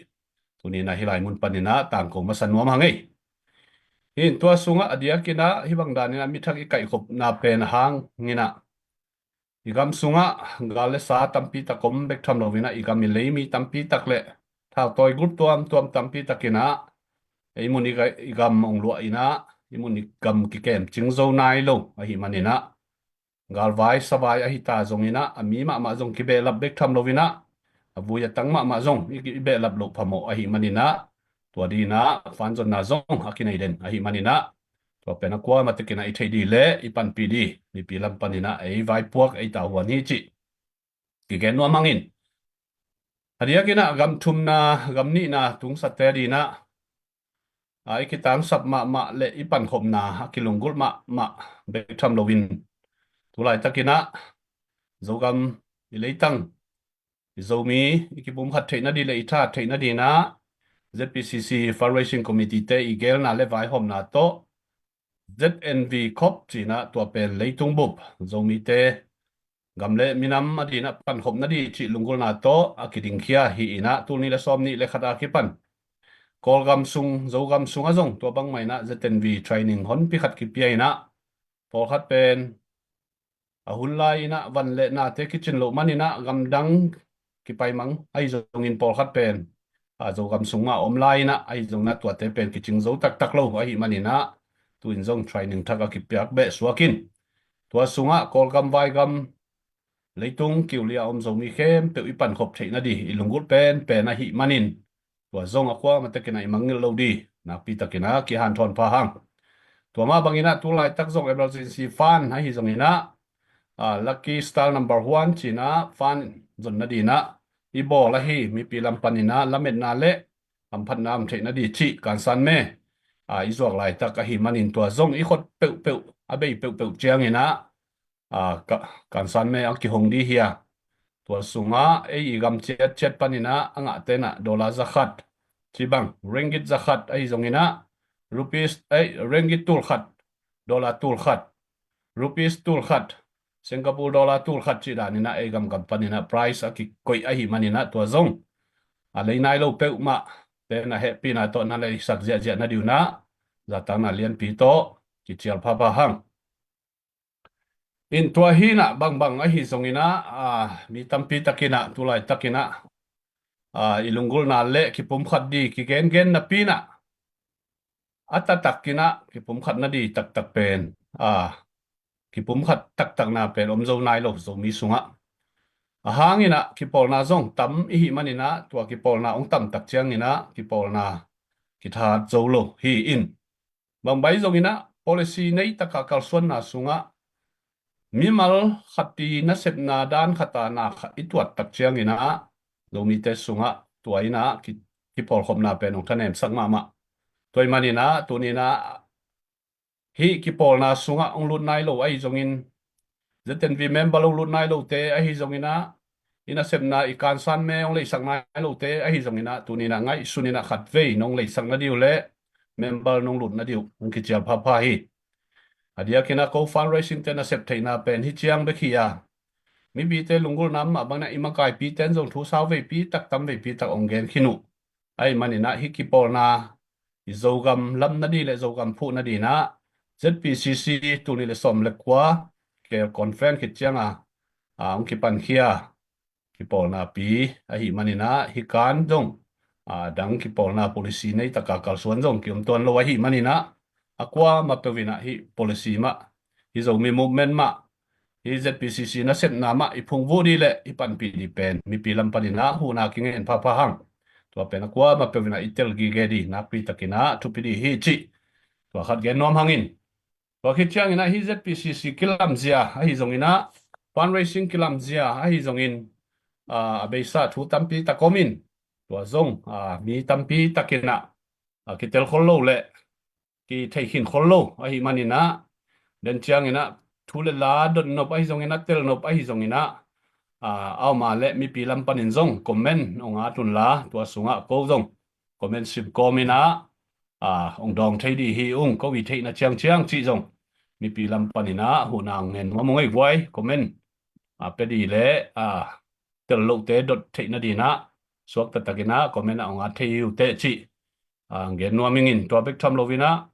tuni-in ah hih lai mun panin ah tangko masa nuam hang ei. Hi in tua sungah a diakin ah hih bang danin ah mi thak i kaihkhopna pen a hang in ah, i gam sungah gal le sa tampi tak om bek tham loin ah, i gam i lei mi tampi tak le thautawi group tuamtuam tampi tak in ah, ei mun i ga-, i gam hong luah in ah, i mun i gam kikem cing zo nai lo ahih manin ah, galvai savai ahi ta zongin ah, a mi mahmah zong kibehlap bek tham loin ah, a vui a tang mahmah zong i, i behlap loh phamawh ahih manin ah, tua dingin ah fanzonna zong a kinei den ahih manin ah, tua pen a kuamah takin ah i theih ding le i panpih ding, mipi lam panin ah ei vaipuak ei tavuan hi cih kigen nuam hang in. A diakin ah gam thumna, gam nihna tungsate dingin ah, a, i kitangsap mahmah le i pankhopna a kilunggulh mahmah bek tham loin, tu laitakin ah Zogam i leitang i Zomi i kipumkhat theih nading le i thahat theih nadingin ah Z P C C Fundraising Committee-te i geelna le vaihawmna tawh Z N V Corp ci-in ah, tua pen leitung bup Zomite gam le minam a dingin ah pankhop nading cih lunggulhna tawh a kidingkhia hi in ah, tul nih le sawmnih le khat a kipan Kawlgam sung, Zogam sungah zong tua bangmah in ah Z N V training honpi khat kipia in ah, pawlkhat pen a hun lai-in ah van le nate kicin loh manin ah gamdang kipai mang ahi zongin, pawlkhat pen, a, Zogam sung mah a om lai-in ah, ahi zongin ah tuate pen kicing zo taktak lo ahih manin ah, tu-in zong training thak a kipiak beh suak in, tua sungah Kawlgam, Vaigam, leitung kiulia a om Zomi khempeuh i pankhop theih nading i lunggulh penpen ahih manin, tua zong a kuamah takin ah i mangngilh lo ding nakpi takin ah kihanthawn pha hang. Tua mah bangin ah tu laitak zong emergency fund ahi zongin ah, a, Lucky Star number one ci-in ah fund zon nadingin ah i bawl ahi, mipi lam panin ah lametna le hamphatna om theih nading cih kansan me, a, i zuak laitak ahih manin, tua zong i khot peuhpeuh, a bei peuhpeuh ciangin ah, a, ka-, kansan me a kihong ding hi a, tua sungah ei i gam ciatciat panin ah a ngahte in ah dollar zakhat, ci bang ringgit zakhat ahi zongin ah, rupees, ei, ringgit tulkhat, dollar tulkhat, rupees tulkhat, Singapore dollar tulkhat cih danin ah ei gamgam panin ah prize a kikoih ahih manin ah, tua zong a lei nai lo peuhmah te in ah hehpihna tawh na leisak ziahziah nading un ah, zatakna lianpi tawh kicial phapha hang. In tua hi in ah, bangbang ahi zongin ah, a, mi tampi takin ah tu laitakin ah, a, i lunggulhna le kipumkhat ding kigengen napi in ah, a taktakin ah kipumkhat nading taktak pen, a, kipumkhat taktakna pen om zo nai lo Zomi sungah. A hang in ah kipawlna zong tam i hih manin ah, tua kipawlna hong tam tak ciangin ah kipawlna kithat zo lo hi in, bangbai zongin ah policy nei taka kalsuanna sungah mimal khat i nasepna dan khat a na khat i tuat tak ciangin ah, Zomite sungah tua in ah ki, kipawlkhopna pen hong thanemsak mahmah. Tua ahih manin ah tuni in ah hih kipawlna sungah hong lut nai lo ahi zongin, Z N V member hong lut nai lote ahi zongin ah, i nasepna i kansan me hong leisak nai lote ahi zongin ah, tuni in ah ngaihsun in ah khatvei nong leisak nading uh le member nong lut nading uh hong kicial phapha hi. A diakin ah ko fundraising te nasep theihna pen hi ciang bek hi a, mipite lunggulhna mah bangin ah i makaipite in zong thu sau veipi tak, tam veipi tak hong gen khin uh. Ahih manin ah hih kipawlna i Zogam lam nading le Zogam phuh nading ah Z P C C tul nih le sawm le kua Kel Conference khit ciang a, a, hong kipankhia kipawlna pi ahih manin ah, hih kan zong, a, dang kipawlna policy nei taka kalsuan zong ki-om tuan lo ahih manin ah, a kuamah peuh in ah hih policy mah, hih Zomi Movement mah, hih Z P C C nasepna mah i phungvuh ding le i panpih ding pen mipi lam panin ah huhna kingen phapha hang. Tua pen a kuamah peuh in ah i tel gige ding nakpi takin ah thupi ding hi cih tua khat gen nuam hang in. Tua khit ciangin ah hih Z P C C kilamzia ahi zongin ah, fundraising kilamzia ahi zongin, a, a beisa thu tampi tak om in, tua zong, a, mi tampi takin ah, a, kitel khol lo le kithei khin khol lo ahih manin ah, den ciangin ah thu le la dot nop ahi zongin ah, tel nop ahi zongin ah, a, a om a le mipi lam panin zong comment hong at un la, tua sungah ko zong comment sim kawm in ah, a, hong dawng thei ding hi ung, ko i theihna ciangciang cih zong mipi lam panin ah huhna hong ngen nuam ung ei guai. Comment, a, pia ding le, a, tel lote dot theih nading ah suak taktakin ah comment ah hong at thei hi uh teh cih, a, gen nuam ing in. Tua bek tham lo in ah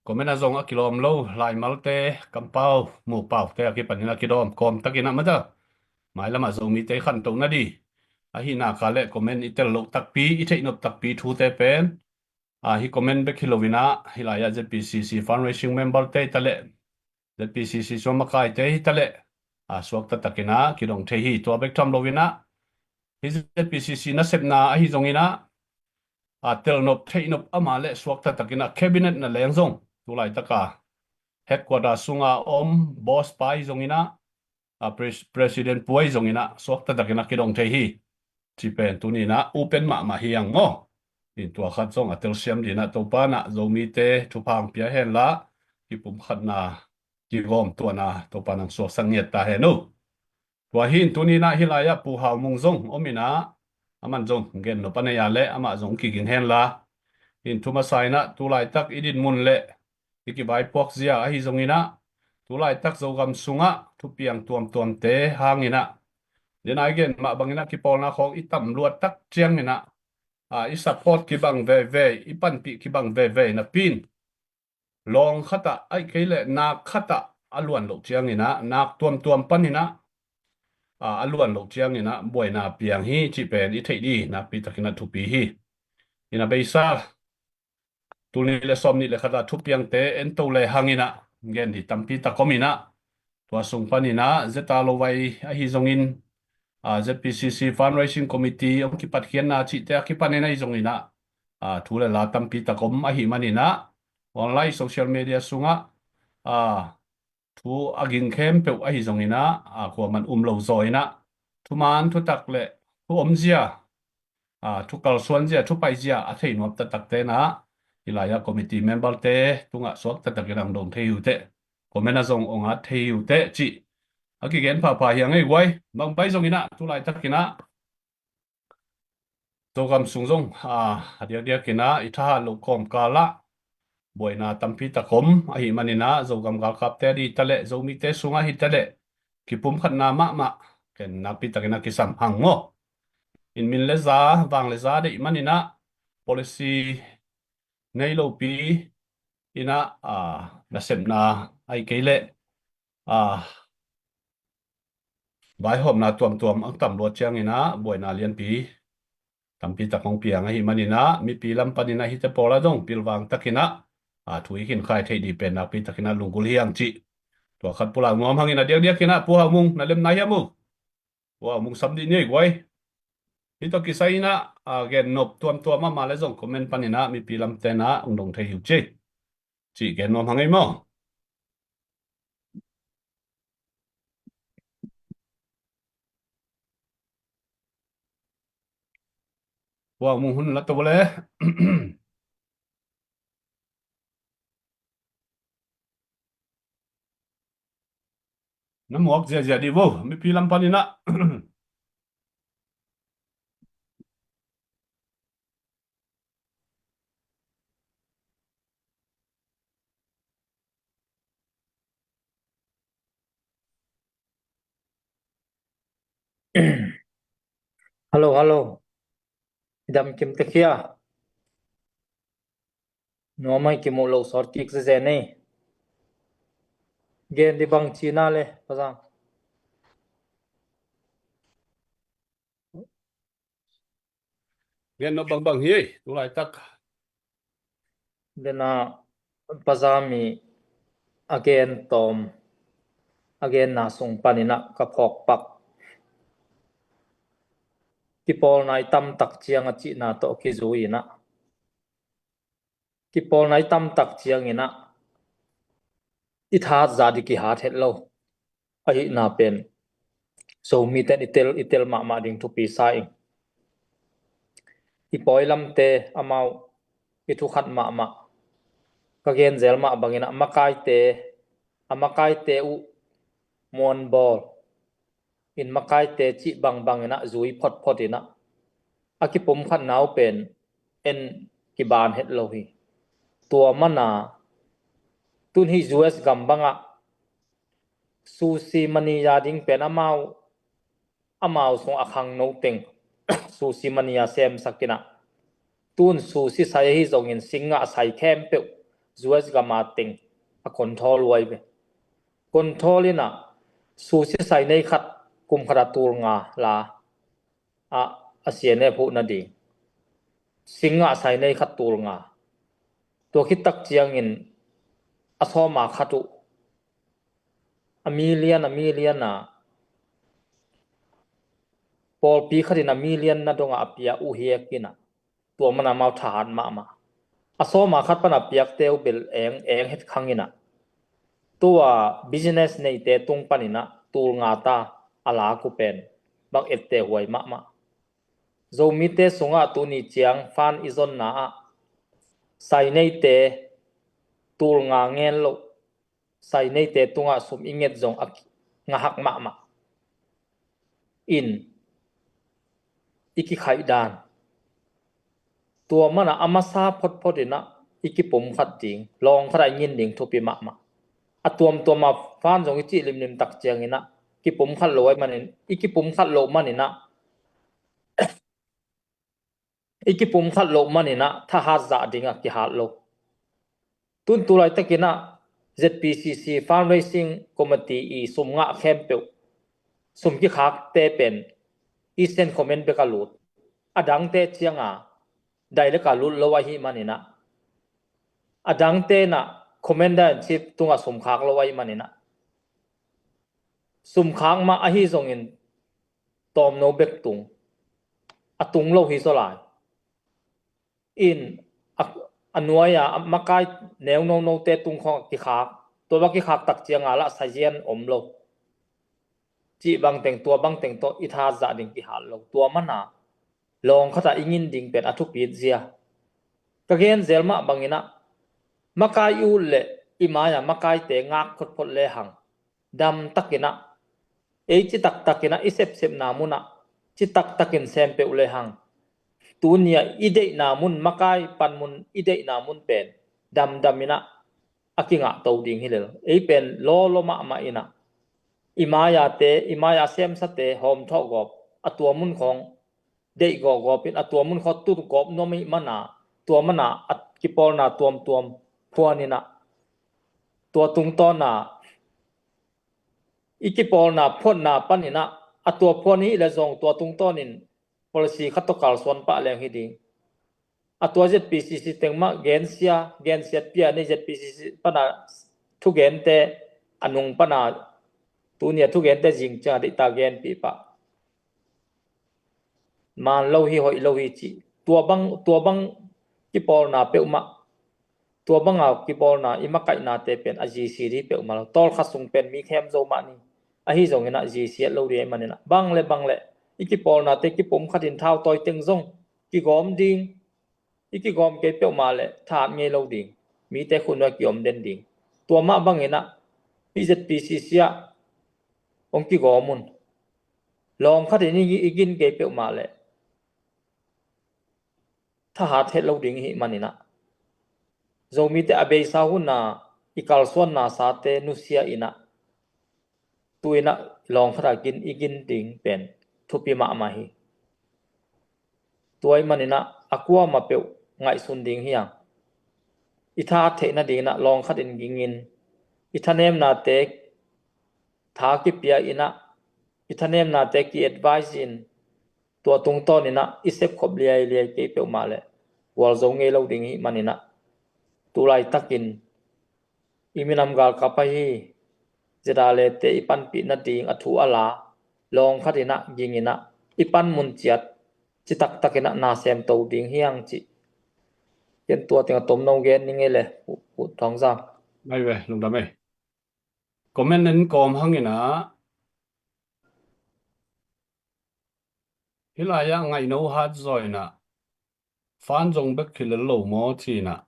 comment ah zong a kilawm lo laimalte, kampau mupaute a kipanin a kidawm kawm takin ah mata mailam ah Zomite i khantoh nading ahih nak leh comment i tel loh takpi, i theih nop takpi thute pen, a, hih comment bek hi lo in ah, hih lai ah Z P C C fundraising memberte hi ta leh, Z P C C sung makaite hi ta leh, a, suak taktakin ah kidong thei hi. Tua bek tham lo in ah, hih Z P C C nasepna ahi zongin ah, a, tel nop theih nop a om a le suak taktakin ah cabinet na leng zong tu laitak a headquarter sung a om boss pa ahi zongin ah, a, pres-, president pu ahi zongin ah suak taktakin ah kidong thei hi. Cih pen tuni in ah open mahmah hi hang maw. In tua khat zong a telsiam ding in ah Topa in ah Zomite thupha hong pia hen la, kipumkhatna, kigawmtuahna Topa in hong suaksak ngiat ta hen uh. Tua hi in tuni in ah hih lai ah Pu Hau Mung zong om in ah, aman zong gen nop a nei a le amah zong kiging hen la. In thu masa in ah tu laitak i dinmun le i kivaipuak zia ahi zongin ah, tu laitak Zogam sungah thupiang tuamtuamte hangin ah, den a i gen mah bangin ah kipawlna khawng i tam luat tak ciangin ah, a, i support kibang veve, i panpih kibang veve napi in, lawng khat ah ahih kei leh nak khat ah a luan loh ciangin ah, nak tuamtuam panin ah, a, a luan loh ciangin ah buaina piang hi cih pen i theih ding nakpi takin ah thupi hi. In a beisa tul nih le sawm nih le khat ah thupiangte ento le hangin ah gen ding tampi tak om in ah, tua sung panin ah zeta lo vai ahi zongin, a, Z P C C fundraising committee hong kipatkhiatna cihte a kipanin ahi zongin ah, a, thu le la tampi tak om ahih manin ah, online social media sungah, a, thu a ging khempeuh ahi zongin ah, a, kuaman um lo zaw in ah, thuman thutak le thu omzia, a, thu kalsuanzia, thu paizia a thei nuam taktakte in ah, hih lai ah committee memberte tungah suak taktakin ah hong dong thei hi uh teh. Comment ah zong hong at thei hi uh teh cih a kigen phapha hi hang ei guai. Bang pai zongin ah tu laitakin ah Zogam sung zong, a, a diakdiakin ah i thahat loh kawmkal ah buaina tampi tak om ahih manin ah Zogam galkapte ading hi ta leh, Zomite sungah hi ta leh, kipumkhatna mahmah ken nakpi takin ah kisam hang maw. In min le za, vang le za deih manin ah policy nei lopi in ah, a, nasepna ahih kei leh, a, vaihawmna tuamtuam hong tam luat ciangin ah buaina lianpi tampi tak hong piang ahih manin ah mipi lam panin ah hihte pawl ah zong pilvang takin ah, a, thu i khinkhai theih ding pen nakpi takin ah lunggulh hi hang cih tua khat pulak nuam hangin, a diakdiakin ah Pu Hau Mung na lemna hiam uh? Pu Hau Mung sam dih ni ei guai. Hih tawh kisai in ah, a, gen nop tuamtuam mahmah le zong comment panin ah mipi lamte in ah hong dong thei hi uh ci, cih gen nuam hang ei maw. Pu Hau Mung hun la to le. Na muak ziahziah dih vo, mipi lam panin ah. Hello, hello. Dam kim te khia. Nuamai kimuh lo sawt kik zezen ei. Gen di bang cina le, Pazam. Gen no bangbang hi, tu laitak. Dena Pazam i a gen tawm, a genna sung paninah ka phawkpak. Kipawlna i tamtak ciang a cihna tawh kizui inah. Kipawlna i tamtak cianginah i thahat zah di kihat het lo. Ahihna pen Zomite in i tel, i tel mahmah ding thupi sa ing. I pawilamte amau i thukhat mahmah. Ka genzel mah banginah makaite, a makaite uh muanbawl in makaite cih bangbang inah zui photphot inah a kipumkhatna uh pen en kiban het lo hi. Tua mana tun hih U S gam bangah susi mania ding pen amau, amau sung a khangno teng susi mania semsak inah tun susi sai ahi zongin singngah sai khempeuh U S gama teng a control huai ve. Control inah susi sai nei khat kum khat a tul nga la a, a siane phuh nading. Singngah sai nei khat tul nga. Tua khittak ciangin a sawma khat uh a million, a million a pawlpi khatin a million na dongah a pia uh hiak inah tua mana mau thahat mahmah. A sawma khat pana piakte uh bel eng, eng het khang inah tua business neite tung paninah tul nga ta a lak uh pen bak ette huai mahmah. Zomite sungah tuni ciang fan i zonna ah saineite tul nga ngen loh, saineite tungah sum i nget zong a ngahak mahmah in i kikhaih dan. Tua mana a masa photphot inah i kipumkhat ding, lawng khatah i ngin ding thupi mahmah. A tuamtuama fan zong i cih limlim tak cianginah kipumkhat lo ai manin, i kipumkhat loh maninah i kipumkhat loh maninah thahat zah dingah kihat lo. Tun tu laitakinah Z P C C Fundraising Committee i sum ngah khempeuh, sum kikhakte pen i sen comment bek a lut. A dangte cianga direct a lut lo ahi maninah, a dangte inah Commander in Chief tungah sum khak lo ahi maninah sum khak mah ahi zongin tawmno bek tung, a tung lo hi zaw lai. In a, a nuai-a a makai neu nonote tung khawng a kikhak, tua bang kikhak tak cianga lah sazian om lo. Cih bangteng, tua bangteng tawh i thahat zah ding kihat lo. Tua mana lawng khatah i ngin ding pen a thupit zia. Ka genzel mah banginah makai i ut leh i mai-a makaite ngak photphot lehang, damtakinah, ei citaktakinah i sepsepna munah citaktakin sem peuh lehang, tunia i deihna mun, makai panmun i deihna mun pen damdaminah a kingahto ding hi lel. Ei pen lawlaw mahmah inah i mai-ate, i mai-a semsate hawmthawh gawp, a tua mun khawng deih gawpgawpin a tua mun khawng tu gawp nuam ahih mana, tua mana a kipawlna tuamtuam phuaninah tua tungtawna i kipawlna phuanna paninah a tua phuan hi le zong tua tungtawnin policy khat tawh kalsuan pah leng hi ding. A tua Z P C C teng mah gensia, gensiat pia nei Z P C C pana thugente, a nung pana tunia thugente zing cianga deihta genpih pah. Man lo hi, hoih lo hi cih. Tua bang, tua bang kipawlna peuhmah, tua banga kipawlna i makaihnate pen a G C di peuhmah lo. Tawlkhat sung pen mi khem zo mah ni. Ahi zonginah G C et lo ding ahih maninah bang le bang le i kipawlnate kipumkhatin thautawi teng zong kigawm ding. I kigawm kei peuhmah le thahat ngei lo ding. Mite khutnuai kiom den ding. Tua mah banginah i Z P C C ah hong kigawm un. Lawng khatin i gin kei peuhmah le thahat het lo ding ihih maninah Zomite a beisa huna i kalsuanna sate nusia inah tu inah lawng khatah gin i gin ding pen thupi mahmah hi. Tua ahih maninah a kuamah peuh ngaihsun ding hi hang. i tha theih nadingin ah lawng khatin gingin, i thanemnate tha kipia in ah, i thanemnate ki-advise in, tua tungtawnin ah i sepkhop liailiai kei peuhmah leh gualzo ngei lo ding hih manin ah, tu laitakin i minam galkap ahi ZRA lete i panpih nading a thu a la, lawng khatin ah gingin ah i panmun ciat citaktakin ah na semto ding hi hang cih. Ken tua teng a tomno gen ning ei le, Pu, Pu Thawng Zam. Mai ve, lungdam ei. Comment en kawm hangin ah, hih lai-ah ngaihno hat zaw in ah, fan zong bek hi lel lo maw ci in ah.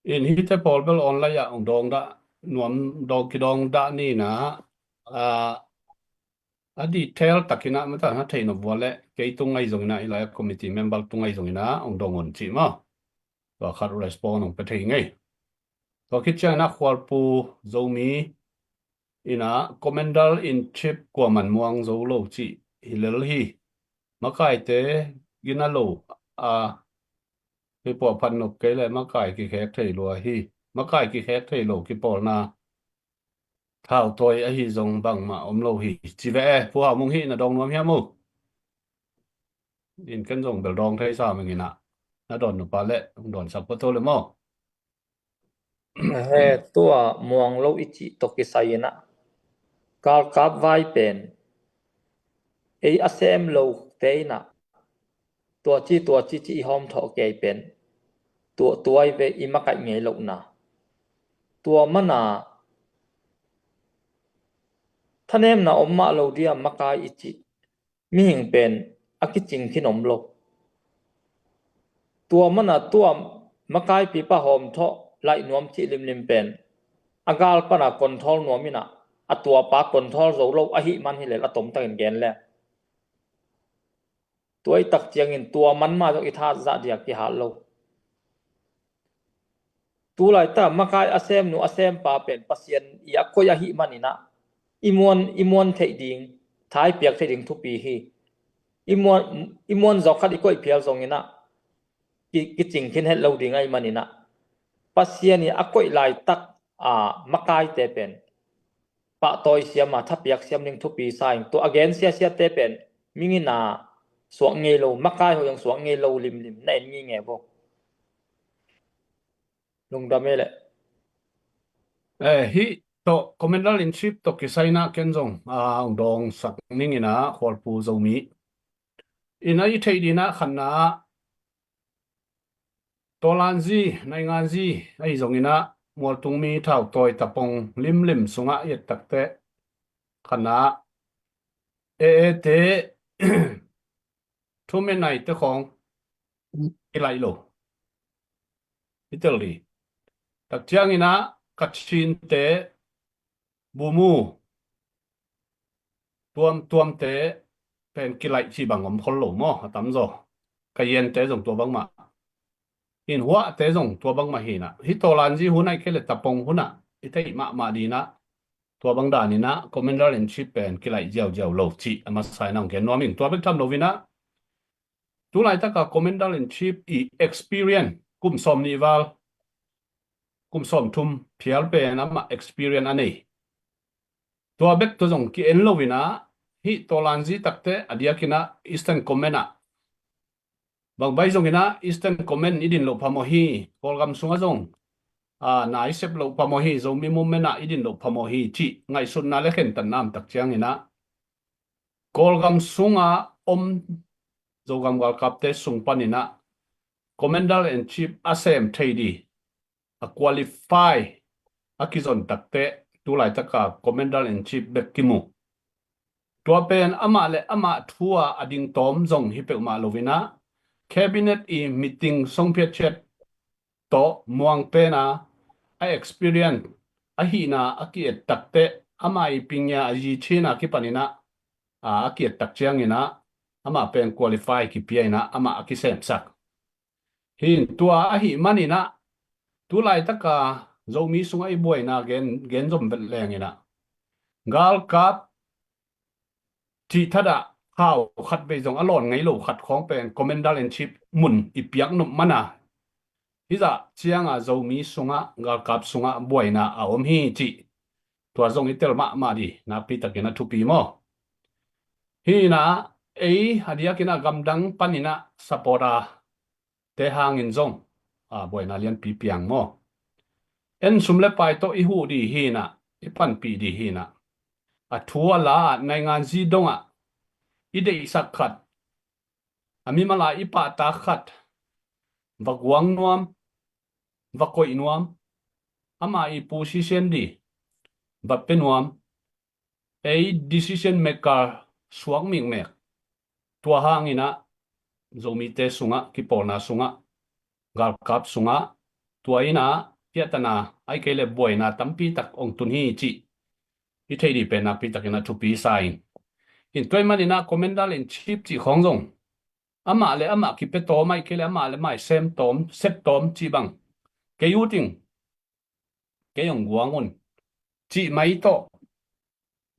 In hihte pawl bel online ah hong dawng dah, nuam dawng kidawng dah ni in ah, a, a detail takin ah mata na theih nop vua leh kei tung ahi zongin ah, hih lai-ah committee member tung ahi zongin ah hong dawng un cih maw. Tua khat respond hong pia thei ngei. Tua khit ciangin ah Khualpu Zomi in ah Commander in Chief kuaman muang zo lo cih hi lel hi. Makaite gina lo a, hi puahphat nop kei leh makai kikhek thei lua hi. Makai kikhek thei lo kipawlna thau tawi ahi zong bangmah om lo hi. Ci ve e, Pu Hau Mung hih na dawng nuam hiam uh? In ken zong bel dawng thei sa mengin ah, na dawn nupa leh hong dawnsak pah to le maw? He, tua muang lo i cih tawh kisai in ah, galkap vai pen ei a sem lote in ah, tua ci tua ci ci i hawm thawh kei pen, tua tuai ve i makaih ngei lohna. Tua mana thanemna om mah lo dia makai i cih mihing pen a kicing khin om lo. Tua mana tua makaipipa hawm thawh laih nuam cih limlim pen a gal pana control nuam in ah, a tuapa control zo lo ahih man hi lel a tomtakin gen le. Tua i tak ciangin tua man mah zong i tha zah dia kihat lo. Tu laitak makai a semnu a sempa pen Pasian i a koih ahih manin ah, i muan, i muan theih ding, tha i piak theih ding thupi hi. I muan, i muan zawk khat i koih phial zongin ah, ki, kicing khin het lo ding ahih manin ah, Pasian i a koih laitak a makaite pen pahtawi siam a thapiak siam ding thupi sa in, tua a gen siasiate pen mingina suak ngei lo, makai hoih zong suak ngei lo limlim na en ngei nge vo. Lungdam ei le. Eh, hih tawh Commander in Chief tawh kisai in ah ken zong a hong dawngsak ning in ah, Khualpu Zomi in ah i theih ding ah khatna ah, Tawlanzi, Nainganzi ahi zongin ah, mualtungmi thautawi tapong limlim sungah i et takteh khatna ah, e e te thum e nai te khawng kilaih lo. I tel dih. Tak ciangin ah Kachinte, Bumu, tuamtuamte pen kilaih cih bang om khol lo maw, a tamzaw. Kayente zong tua bangmah. In Huahte zong tua bangmah hi in ah. Hih Tawlanzi hun ahih kei leh tapong hun ah i theih mahmah ding in ah, tua bang danin ah Commander in Chief pen kilaih ziauziau lo cih a masa in ah hong gen nuam ing. Tua bek tham lo in ah, tu laitak a Commander in Chief i experience kum sawm nih val, kum sawm thum phial pen amah experience a nei. Tua bek tawh zong ki-en lo in ah, hih Tawlanzi takteh a diakin ah Eastern Command ah, bang bai zongin ah Eastern Command i din loh phamawh hi, Kawlgam sungah zong a, na i sep loh phamawh hi, Zomi Movement ah i din loh phamawh hi cih ngaihsutna le khentatna om tak ciangin ah, Kawlgam sunga om Zogam galkapte sung panin ah Commander in Chief a sem thei ding a qualify a kizon takteh tu laitaka Commander in Chief bek kimu. Tua pen amah le amah thu a a ding tawm zong hi peuhmah lo in ah, Cabinet i meeting songphiat ciat tawh muang pen a, a experience ahihna a ki-et takteh, amah i pingia a zi cina kipanin ah, a, a ki-et tak ciangin ah, amah pen qualify kipia in ah, amah a kisemsak. Hi in tua ahih manin ah, tu laitaka Zomi sungah i buaina gen, gen zom vet leng in ah, galkap cih thadah hau khat vei zong a lawn ngei lo khat khawng pen Commander in Chief mun i piak nop man a, Hizah cianga Zomi sungah, galkap sungah buaina a om hi cih tua zong i tel mahmah dih nakpi takin a thupi maw? Hi inah ei a diakinah gamdang paninah supporter te hangin zong a buaina lianpi piang maw? En sum le pai tawh i huh dih hi inah, i panpih dih hi inah, a thu a la ah nainganzi dongah i deihsak khat, a mimal a i pahtak khat va guang nuam, va koih nuam, ama i position dih va pia nuam, ei decision maker suak mikmek. Tua hanginah Zomite sungah, kipawlna sungah, galkap sungah, tua inah piahtana ai kei le buaina tampi tak ong tun hi cih i theih dih pen nakpi takin a thupi sa in. In tua i maninah commander in chief cih khawng zong amah le amah kipia tawm ai kei le amah le amah i sem tawm, sep tawm cih bang kei uting, kei ong guang un cih mai tawh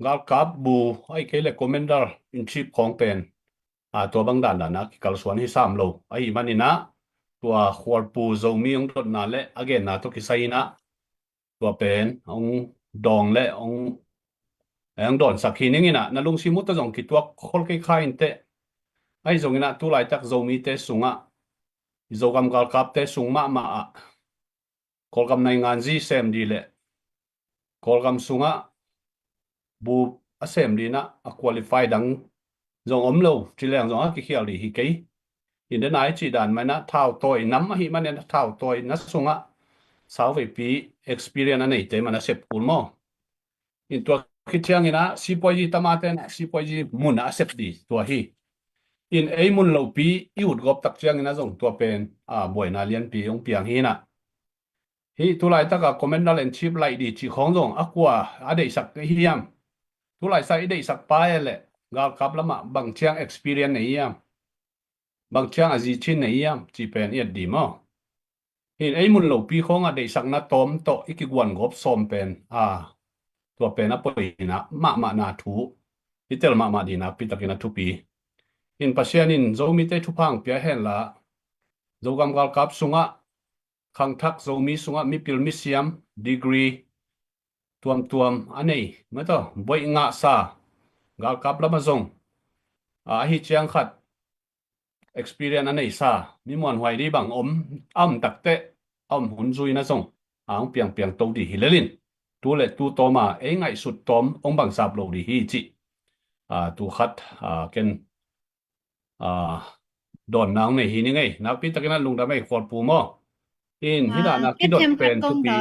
galkap bu ai kei le commander in chief khawng pen a tua bang dandan a kikalsuan hi sam lo. Ahi maninah tua khualpu Zomi ong dotna le a genna tawh kisai inah tua pen ong dawng le ong, ong dawnsak hi ning inah, na lungsim uh tawh zong kituak khol kei kha inteh. Ahi zonginah tulaitak Zomite sungah, Zogam galkapte sung mahmah ah Kawlgam nainganzi sem dih le Kawlgam sungah bu a sem dih inah a qualify dang zong om lo ci leng zong a kikhial dih hi kei. In dena i cih dan mah inah thautawi nam ahi maninah thautawi na sungah sauveipi experience a neite mah na sep kul maw? In tua khit cianginah sipuazi tamate inah sipuazi munah a sep dih tua hi. In ei mun lopi i utgawp tak cianginah zong tua pen a buaina lianpi ong piang hi inah. Hih tulaitaka commander in chief laih dih cih khawng zong a kua a deihsak hiam? Tulaisa i deihsak pa e le galkap lamah bang ciang experience nei hiam? Bang ciang a zicin nei hiam? Cih pen i et dih maw? Hin ei mun lopi khawngah deihsakna tawm tawh i kiguan gawp sawm pen a tua pen a poina mahmahna thu i tel mahmah dih nakpi takin a thupi. In Pasian in Zomite thupha ong pia henla, Zogam galkap sungah, khangthak Zomi sungah mipil misiam degree tuamtuam a nei, mataw, boih ngahsa, galkap lamah zong a, ahi ciang khat experience a neisa, mi muanhuai dih bang om, a om takteh a om hun zuina zong a ong piangpiang to dih hi lelin, tu le tu tawma ei ngaihsut tawm ong bang sap lo dih hi cih a, tu khat a, ken a, dawnna ong nei hi ning ei. Nakpi takin a lungdam ei khualpu maw? In hih dahna kidot pen thupi.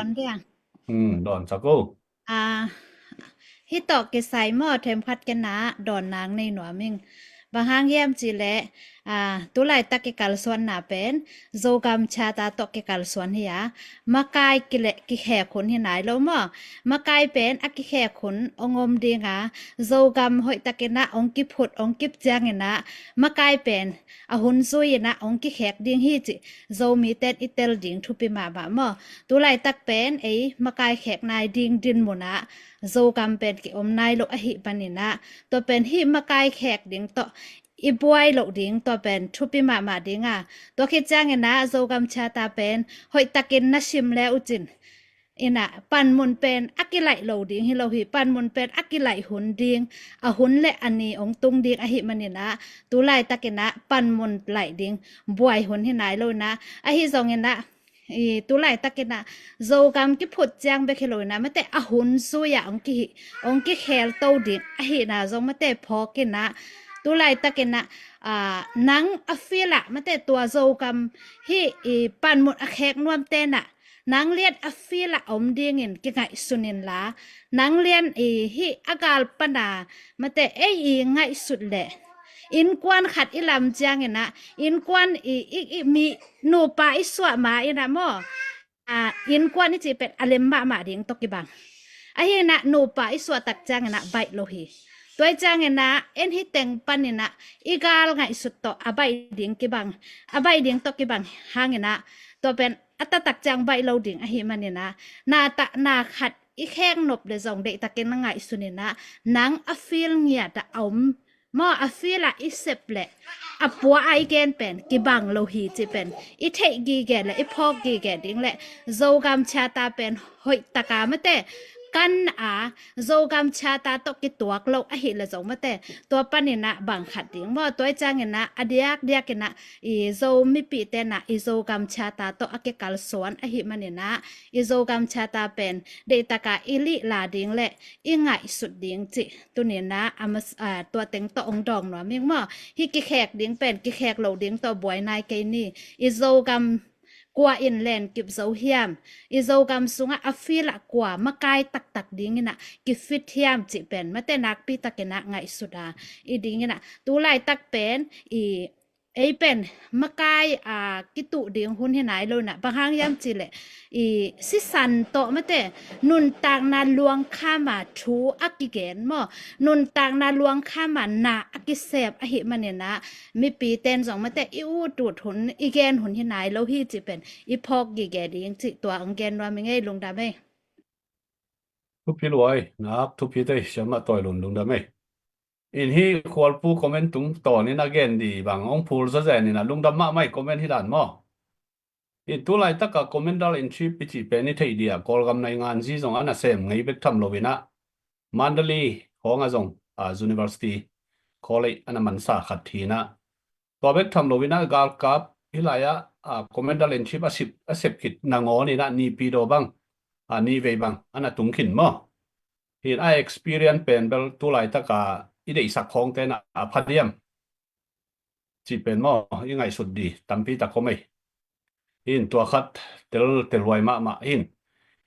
Dawnsak o. Hih tawh kisai maw, themkhat ken a dawnna ong nei nuam ing. Bang hang hiam cih leh a, tulaitak kikalsuanna pen Zogam Charter tawh kikalsuan hi a, makai kileh kikhek hun hi nai lo maw? Makai pen a kikhek hun ong om dinga, Zogam hoihtakinah ong kiphut ong kip cianginah makai pen a hun zuiinah ong kikhek ding hi cih Zomite in i tel ding thupi mahmah maw? Tulaitak pen ei makai khek nai ding dinmunah Zogam pen kiom nai lo ahi paninah, tua pen hih makai khek ding tawh i buai loh ding tua pen thupi mahmah dinga, tua khit cianginah Zogam Charter pen hoihtakin na sim le uh cin inah panmun pen a kilaih lo ding hi lo hi. Panmun pen a kilaih hun ding, a hun le a ni ong tung ding ahi maninah, tulaitakinah panmun laih ding buai hun hi nai lo inah, ahi zonginah i tulaitakinah Zogam kiphut ciang bek hi lo inah, mate a hun zui-ah ong kihi, ong kikhel to ding ahina zong mate phawkinah, tulaitakinah a, nang a field ah mate tua Zogam hih i panmun a khek nuamte inah nang lian a field ah om dingin kingaihsun inla, nang lian i hih a gal pana mate ei i ngaihsut leh innkuan khat i lam cianginah, innkuan i, i, i mi nupa i suah ma inah maw, a, innkuan i cih pen a lem mahmah ding tawh kibang. Ahinah nupa i suahtak cianginah baih lo hi. Tua i cianginah en hih teng paninah i gal ngaihsut tawh a baih ding kibang, a baih ding tawh kibang hanginah tua pen a taktak ciang baih lo ding ahi maninah, na tah na khat i khek nop le zong deihtakin na ngaihsun inah, nang a field ngiat ah a om Maw, a field ah i sep leh a pua a i gen pen kibang lo hi cih pen i theih gige le i phawk gige ding le Zogam Charter pen hoih taka mate kan a Zogam Charter tawh kituak lo ahi le zong mate tua panin ah bang khat ding maw, tua i ciangin ah a diakdiakin ah i Zo mipite in ah i Zogam Charter tawh a kikalsuan ahi manin ah i Zogam Charter pen deih taka i lihla ding le i ngaihsut ding cih tuni in ah a mas-, a, tua teng tawh hong dawng nuam ing maw. Hih kikhek ding pen kikhek lo ding tawh buai nai kei ni. I Zogam kua in len kip zo hiam? I Zogam sungah a field ah kua makai taktak dingin ah ki-fit hiam cih pen mate nakpi takin ah ngaihsut a, i dingin ah tu laitak pen i ei pen makai a kituh ding hun hi nai lo in ah, bang hang hiam cih leh i sisan tawh mate nuntakna luangkham a thu a kigen maw, nuntakna luangkham a na a kisep ahi manin ah mipite in zong mate i ut ut hun, i gen hun hi nai lo hi cih pen i phawk gige ding cih tua hong gen nuam ing ei. Lungdam ei. Thupi lua ei, nak thupi tei, siamah tawi lun lungdam ei. In hih Khualpu comment tungtawn in a gen dih bang hong phul zawzen in ah lungdam mahmah ei, comment hi dan maw. In tu laitak a Commander in Chief i cih pen i theih dih a, Kawlgam naingan zi zong a nasem ngei bek tham lo in ah Mandalay khawng ah zong a university college a na mansa khat hi in ah, tua bek tham lo in ah galkap hih lai ah a Commander in Chief a sep, a sep khit nangawn in ah Naypyidaw bang a nihvei bang a na tung khin maw. Hi in a experience pen bel tu laitak a i deihsak khawngte in ah a pha diam cih pen maw i ngaihsut dih tampi tak om ei. Hi in tua khat tel, tel huai mahmah hi in.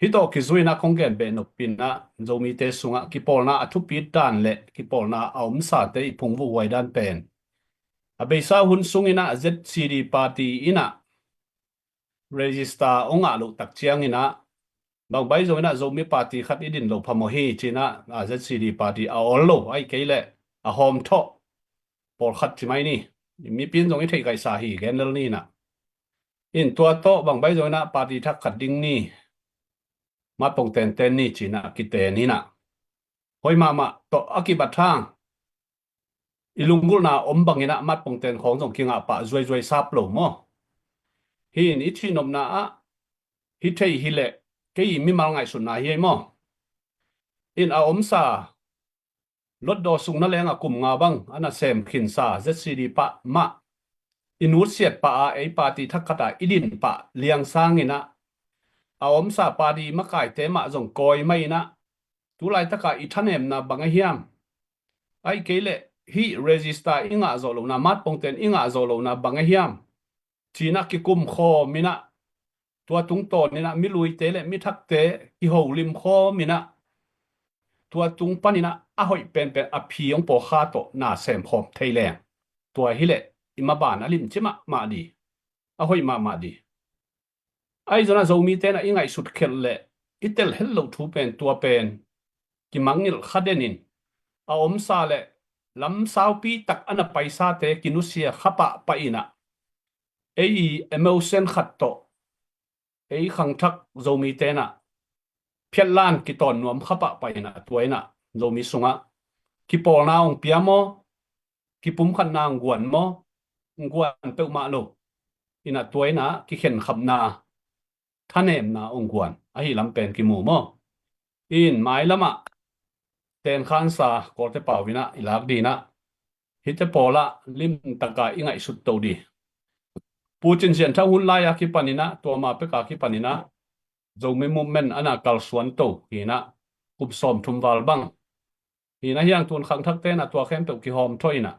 Hih tawh kizui in ah kong gen beh nop in ah Zomite sungah kipawlna a thupit dan le kipawlna a omsate i phungvuh huai dan pen a beisa hun sung in ah Z C D party in ah register hong ngah loh tak ciangin ah bang bai zong in ah Zomi party khat i din loh phamawh hi ci in ah a Z C D party a awl lo, ahih kei leh a hawmthawh pawlkhat ci mai ni. Mipi in zong i theih kaihsa hi, gen lel ni in ah. In tua tawh bang bai zong in ah party thak khat ding ni, matpong tenten ni ci in ah kiten hi in ah. Hoih mahmah tawh a kibat hang i lunggulhna om bangin ah matpong ten khawng zong kingah pah zuaizuai sap lo maw. Hi in i cihnopna ah hi thei hi leh kei i mimal ngaihsutna hi ei maw. In a omsa Hlutdaw sung na leng a kum nga bang a nasem khinsa Z C D pah mah i nutsiat pah a ei party thak khat a i din pah liang sangin ah a omsa party makaite mah zong kawi mai in ah tu laitak a i thanemna bang a hiam? Ahih kei leh hih register i ngah zawh lohna, matpong ten i ngah zawh lohna bang a hiam? Ci in ah kikum khawm in ah tua tungtawn in ah miluite le mithakte kiholim khawm in ah tua tung panin ah a hoih penpen a phi hong pawkha tawh na sem khawm thei leng tua hi leh i maban a limci mahmah dih, a hoih mahmah dih. Ahi zongin ah Zomite in ah i ngaihsut khelh le i telh het loh thu pen tua pen kimangngilh kha den in a omsa le lam saupi tak a na paisate kinusia kha pahpah in ah ei i emotion khat tawh ei khangthak Zomite in ah phiatlan kitawn nuam kha pahpah in ah tua in ah Zomi sungah kipawlna hong pia maw, kipumkhatna hong guan maw, hong guan peuhmah lo in ah tua in ah kikhenkhapna, thanemna hong guan ahi lam pen kimu maw. In mailam ah tenkhansa Kawlte pau in ah i lak dih in ah hihte pawl ah limtak a i ngaihsut to dih. Pu Cin Sian Thang hun lai a kipan in ah tua ma pek a kipan in ah Zomi Movement a na kalsuan to hi in ah kum sawmthum val bang. Hi in ah hiang tun khangthakte in ah tua khempeuh kihawmthawh in ah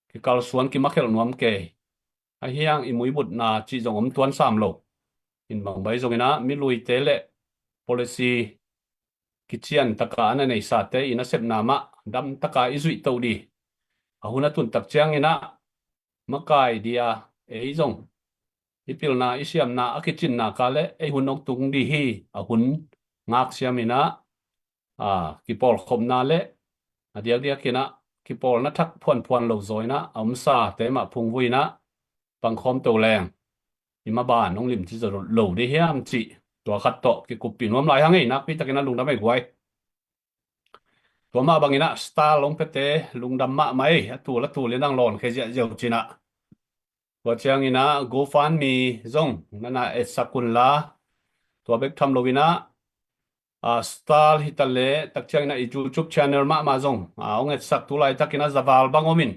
kikalsuan kimakhelh nuam kei. Ahi hang i muibutna cih zong om tuan sam lo. In bang bai zongin ah miluite le policy kician taka a na neisate i nasepna mah dam taka i zuih to dih. A hun a tun tak ciangin ah makai dih a ei zong i pilna i siamna a kicinna ka le ei hun hong tung dih hi. A hun ngaksiam in ah a kipawlkhopna le a diakdiak in ah kipawlna thak phuanphuan lo zaw in ah a omsate mah phungvui in ah pangkhawm to leng i maban hong limci zaw lo dih hiam cih tua khat tawh kikuppih nuam lai hang ei. Nakpi takin ah lungdam ei guai. Tua mah bangin ah star long pete lungdam mahmah ei, a tul a tul in ang lawn khia ziahziah uh cin ah. Tua ciangin ah GoFundMe zong nana etsak un la, tua bek tham loin ah, a, star hi ta leh tak ciangin ah i YouTube channel mahmah zong, a, hong etsak tu laitakin ah za val bang om in,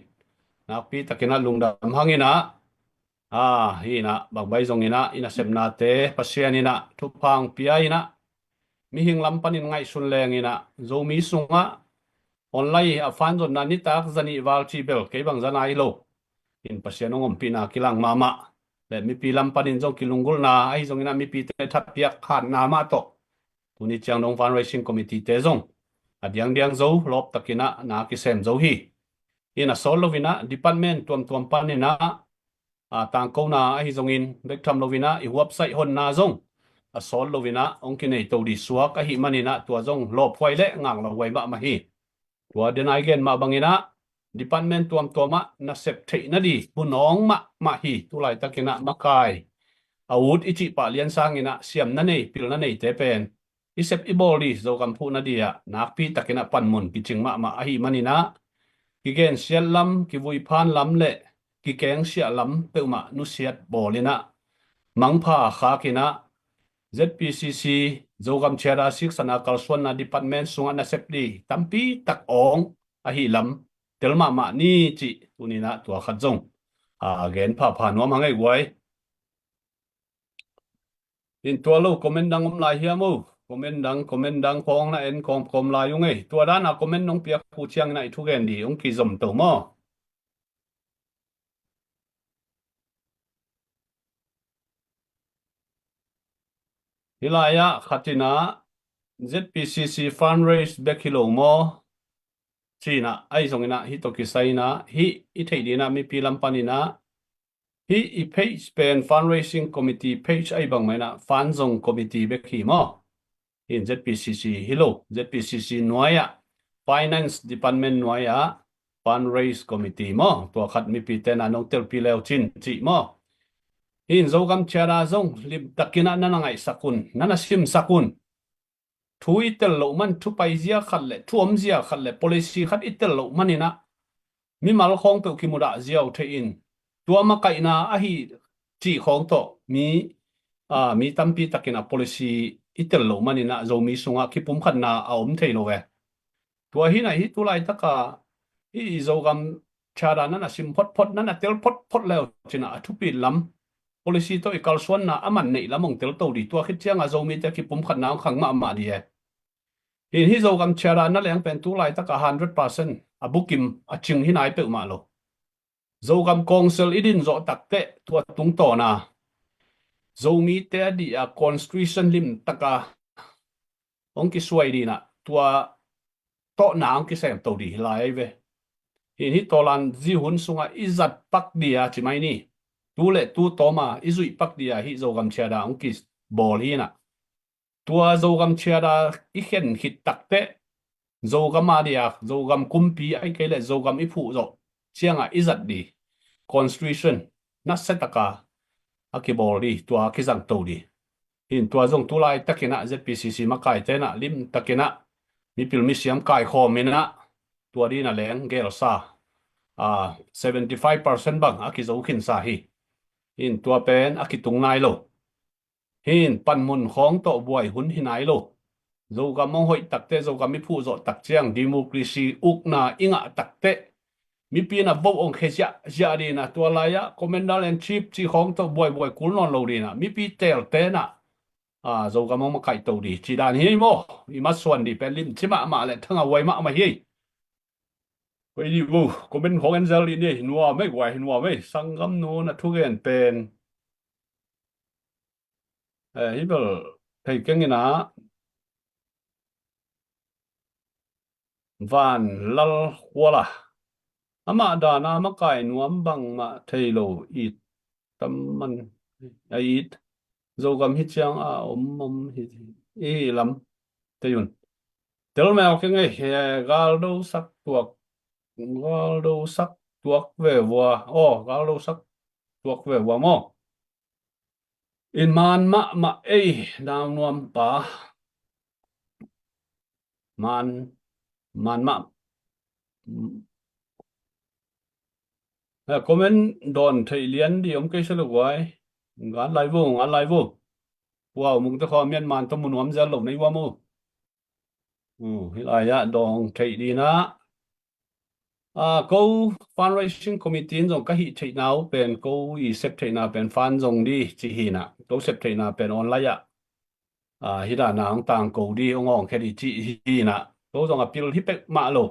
nakpi takin ah lungdam hang in ah, a, hi in ah bangbai zongin ah i nasepnate Pasian in ah thupha hong pia in ah, mihing lam panin ngaihsun leng in ah Zomi sungah online a fan zonna nitak za nih val ci bel kei bang za nai lo. In Pasian hong ompihna kilang mahmah le mipi lam panin zong kilunggulhna ahi zongin ah mipite thapiak khatna mah tawh tuni ciang dong fundraising committee te zong a diangdiang zo lawp takin ah na kisem zo hi. In a sawt loin ah department tuamtuam panin ah, a, tangkona ahi zongin bek tham loin ah i huapsaih honna zong a sawt loin ah hong kinei to dih suak ahih manin ah tua zong lawphuai le ngaklohuai mahmah hi. Tua den a i gen mah bangin ah department tuamtuam ah nasep theih nadih hun awng mahmah hi. Tu laitakin ah makai a ut i cih pah lian sangin ah siamna nei, pilna neite pen i sep i bawl dih Zogam phuhna dih ah nakpi takin ah panmun kicing mahmah ahih manin ah kigensiat lam, kivui phan lam le kikengsiah lam peuhmah nusiat bawl in ah mangpha khak in ah ZPCC Zogam Charter siksana kalsuanna department sungah nasep dih tampi tak awng ahih lam tel mahmah ni cih tuni in ah tua khat zong, a, gen phapha nuam hang ei guai. In tua lo comment dang om lai hiam o? Comment dang, comment dang khawng na en kawmkawm lai ung ei. Tua dan a comment nong piak uh ciangin ah i thugen dih hong kizom to maw? Hih lai ah khat in ah ZPCC fundraise bek hi lo maw? Ci in ah, ahi zongin ah hih tawh kisai in ah hih i theih dih in ah mipi lam panin ah hih i page pen fundraising committee page ahi bangmah in ah fund zong committee bek hi maw? Hi in ZPCC hi lo, ZPCC nuai ah, finance department nuai ah fundraise committee maw? Tua khat mipite in ah nong telpih le uh cin cih maw? Hi in Zogam Charter zong limtakin ah nana ngaihsak un, nana simsak un. Thu i tel loh man, thu paizia khat le thu omzia khat le policy khat i tel loh manin ah mimal khawng peuh kimudah ziau thei in, tua makaihna ahi cih khawng tawh mi, a, mi tampi takin ah policy i tel loh manin ah Zomi sungah kipumkhatna a om thei lo ve. Tua hi in ah hih tu laitak a i, i Zogam Charter nana sim photphot, nana tel photphot le uh cin ah a thupit lam, policy tawh i kalsuanna a man neih lam hong tel to dih. Tua khit ciang ah Zomite kipumkhatna hong khang mahmah dih e. Hi in hih Zogam Charter na leng pen tu laitak a hundred percent a bukim a cing hi nai peuhmah lo. Zogam Council i din zawh tak teh tua tungtawn a Zomite a dih a constitution limtak a hong kisuai dih in ah tua tawhna hong kisem to dih hi lai ve. Hi in hih tawlan zi hun sungah i zat pak dih a ci mai ni. Tu le tu tawm a i zuih pak dih a hih Zogam Charter hong kibawl hi in ah. Tua Zogam Charter i khen khit tak teh Zogam a dih a, Zogam kumpi ahih kei leh Zogam i phuh zawh ciang ah i zat dih constitution nasia tak a a kibawl dih, tua a kizang to dih. Hi in tua zong tu laitakin ah ZPCC makaite in ah limtakin ah mipil misiam kaikhawm in ah tua dih in ah leng gelsa, a, seventy five percent bang a kizo khinsa hi. Hi in tua pen a kitung nai lo. Hi in panmun khawng tawh buai hun hi nai lo. Zogam hong hoih tak teh, Zogam i phuh zawh tak ciang democracy ukna i ngah tak teh mipi in ah vote hong khia ziahziah dih in ah, tua lai ah Commander in Chief cih khawng tawh buaibuai kul nawn lo dih in ah, mipi teelte in ah, a, Zogam hong makaih to dih cih dan hi ei maw? I masuan dih pen limci mahmah le thangah huai mahmah hi ei. Koi dih vo, comment khawng en zel dih ni. Hi nuam ei guai, hi nuam ei. Sanggamnu na thugen pen, eh, hi bel thei keng in ah, Van Lal Khual a, amah dan a makai nuam bangmah thei lo it, tam man a it. Zogam hi ciang a om om hi, i hi lam tei un. Tel mel keng ei, he, galdo sak tuak, galdo sak tuak ve vua. Aw, galdo sak tuak ve vua maw? In man mahmah ei, nau nuam pa. Man man mah. Comment dawn theih lian dih om kei sa lo guai. Ngat lai vo, ngat lai vo. Wow, mungte khua mian man tawh mu nuam zel lo nei ua mu. Hih lai ah dawng theih dih na. Ko fundraising committee in zong ka hih theihna uh pen ko i sep theihna pen fan zong dih ci hi na. Ko sep theihna pen online ah hih dana hong tang ko dih hong awng khe dih ci hi na. Ko zong a pil hi pek mah lo.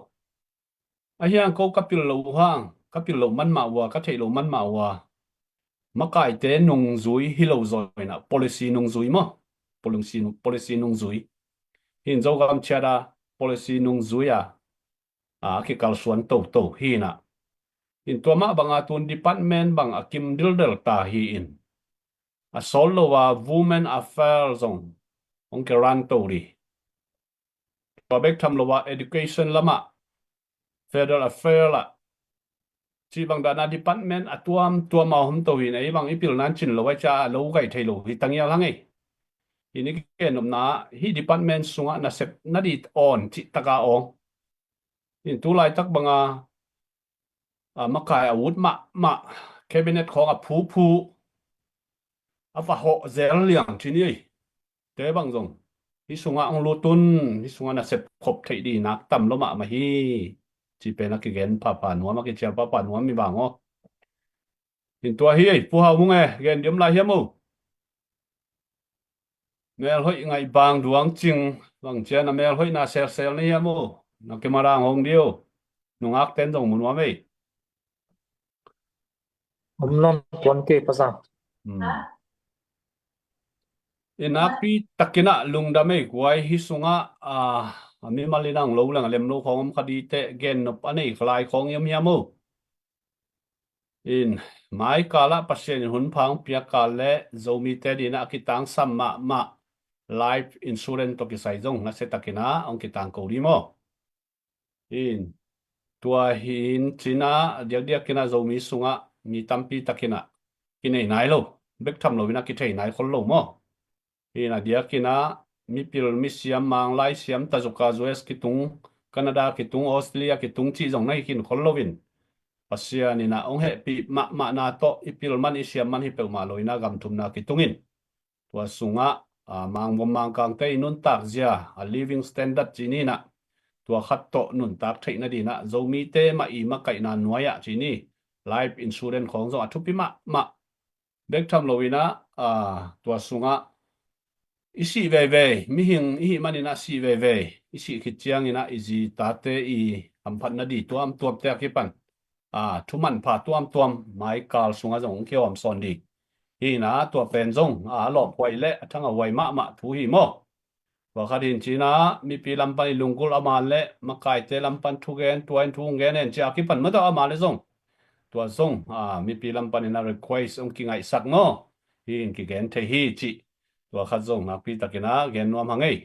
A hiang ko ka pil lo uh hang, ka pil lo man mah ua, ka theih lo man mah ua. Makaite nungzui hi lo zaw hi na, policy nungzui maw. Policy nung, policy nungzui. Hin Zogam chiat a policy nungzui a a kikalsuan toto hi na. Hin tua mah banga tun department bang a kim dildel ta hi in. A sawl lo a women affair zong hong kiran to dih. Tua bek tham lo a education lamah, federal affair lah, cih bang dana department a tuamtuam a om to hi na, ei bang i pilna in cin lo ai ca a lo gai thei lo hi tangial hang ei. Hi ni gen nopna hih department sungah nasep na dih awn cih taka awng. Hin tu laitak banga a makai a ut mahmah, cabinet khawng a phuphu, a va hawh zel liang ci ni ei. Te bang zong hih sungah hong lut un, hih sungah nasep khop theih dih nak tam lo mahmah hi. Ci pen a kigen phapha nuam, a kicial phapha nuam hi bang aw. Hin tua hi ei, Pu Hau Mung e, gen dih om lai hiam uh? Mel hoih ngaih bang duang cing, bang cian a mel hoihna selsel na hiam uh? Na kimarang hong dih uh. Nungak ten zong mu nuam ei. Om non tuan kei pasa. I nakpi takin ah lungdam ei guai, hih sungah a mimal in ang lo leng a lem lo khawng om kha dih teh, gen nop a nei kha lai khawng i om hiam uh? In mai kal ah Pasian in hun pha hong piak kal le Zomite dih na a kitangsam mahmah life insurance tawh kisai zong nasia takin ah hong kitang ko dih maw? In tua hin cin ah diakdiakin ah Zomi sungah mi tampi takin ah kinei nai lo, bek tham lo in ah kithei nai khol lo maw? Hi na diakin ah mipil misiam, Mang, Lai siam, tazuka, U S kitung, Canada kitung, Australia kitung cih zong na hi khin khol lo in, Pasian in ah hong hehpih mahmahna tawh i pil man i siam man hi peuhmah lo in ah gam thumna kitung in, tua sungah a, Mang, Vom, Mang, Kangte i nuntak zia, a living standard ci ni na, tua khat tawh nuntak theih na dih na, Zomite mah i makaihna nuai ah ci ni, life insurance khawng zong a thupi mahmah. Bek tham lo in ah, a, tua sungah i sih veivei, mihing i hih man in ah sih veivei, i sih khit ciangin ah i zi tate i hamphatna dih tuamtuamte a kipan a, thu manpha tuamtuam mai kal sungah zong hong kihawm sawn dih. Hi na tua pen zong a lawphuai le a thangah huai mahmah thu hi maw? Tua khat hin cin ah mipi lam pan i lunggulh a man le makaite lam pan thugen, tua in thu hong gen hen ci a kipan mah tawh a man le zong, tua zong a, mipi lam pan in a request hong kingaihsak maw? Hi in kigen thei hi cih tua khat zong nakpi takin ah gen nuam hang ei.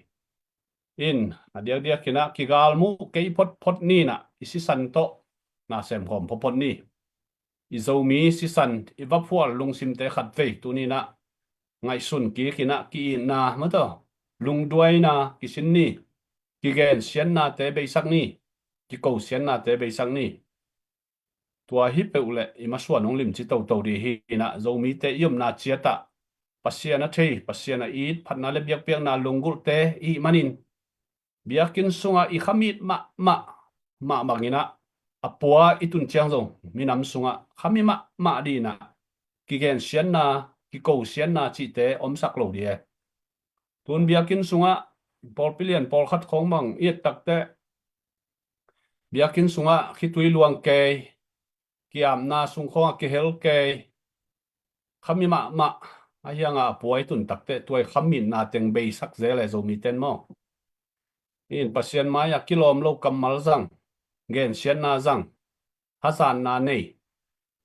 In a diakdiakin ah kigal muh kei photphot ni na, i sisan tawh na sem khawm photphot ni. I Zomi sisan i va phual lungsimte khatvei tuni in ah ngaihsun kik in ah ki-itna mah tawh lungduaina kisin ni, kigensiatnate beisak ni, kikosiatnate beisak ni. Tua hi peuh leh i masuan hong limci toto dih hi in ah, Zomite i omna ciat ah Pasian a thei, Pasian a it, phatna le biakpiakna lunggulhte i hih manin biakinn sungah i khamit mahmah, mah bangin ah a pua i tun ciang zong minam sungah khami mahmah dih in ah kigensiatna, kikosiatna cihte omsak lo dih e. Tun biakinn sungah pawlpi lian pawlkhat khawng bang i et takteh biakinn sungah khitui luang kei, kiamna sung khawngah kihel kei, khami mahmah a hiangah a pua i tun takteh tua i khamitna teng beisak zel e Zomite'n maw? In Pasian mai-ah kilawm lo kammal zang, gensiatna zang, hazatna nei.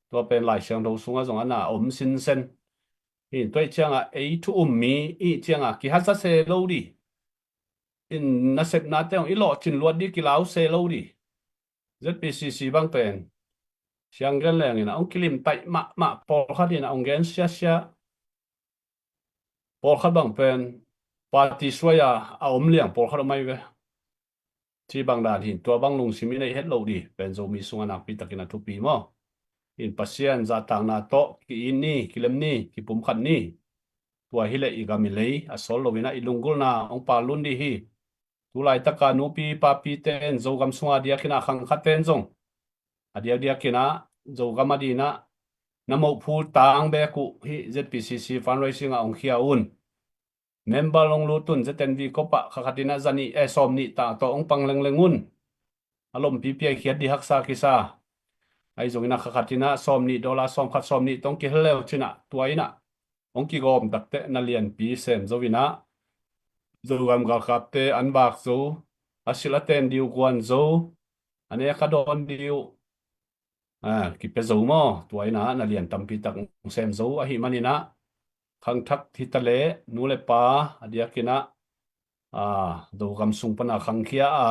Tua pen Lai Siangtho sungah zong a na om sinsen. In tua i ciangah ei thu um mi i ciangah kihaza se lo dih. In nasepnate hong i lawhcin luat dih, kilau se lo dih. Z P C C bang pen siang gen leng in a hong kilim taih mahmah, pawlkhat in a hong gen siasia. Pawlkhat bang pen party suai a a om liang pawlkhat om ahi ve. Ci bang dan hin tua bang lungsim i neih het loh dih pen Zomi sungah nakpi takin a thupi maw? In Pasian zahtakna tawh ki-it ni, kilem ni, kipumkhat ni. Tua hileh i gam i lei a sawl loin ah i lunggulhna hong pal lun dih hi. Tulaitaka nupi papite in Zogam sunga diakin ah khangkhatte in zong a diakdiakin ah Zogam a dinah na mohphul tang beek uh hih Z P C C fundraising ah hong khia un. Member hong lut un, Z N V kop ah kha khatin ah zanih e sawm nih tah tawh hong pang lengleng un. A lompi piaikhiat dih haksa kisa. Ahi zongin ah kha khatin ah sawm nih dollar sawm khat sawm nih tawh hong kihel leu cin ah tua in ah hong kigawm takteh na lianpi sem zo in ah Zogam galkapte an vak zo, a silh a ten dih uh guan zo, a nek a dawn dih uh a kipia zo maw? Tua in ah na lian tampi tak hong sem zo ahih manin ah khangthak hi taleh nu le pa a diakin ah a Zogam sung pana khangkhia a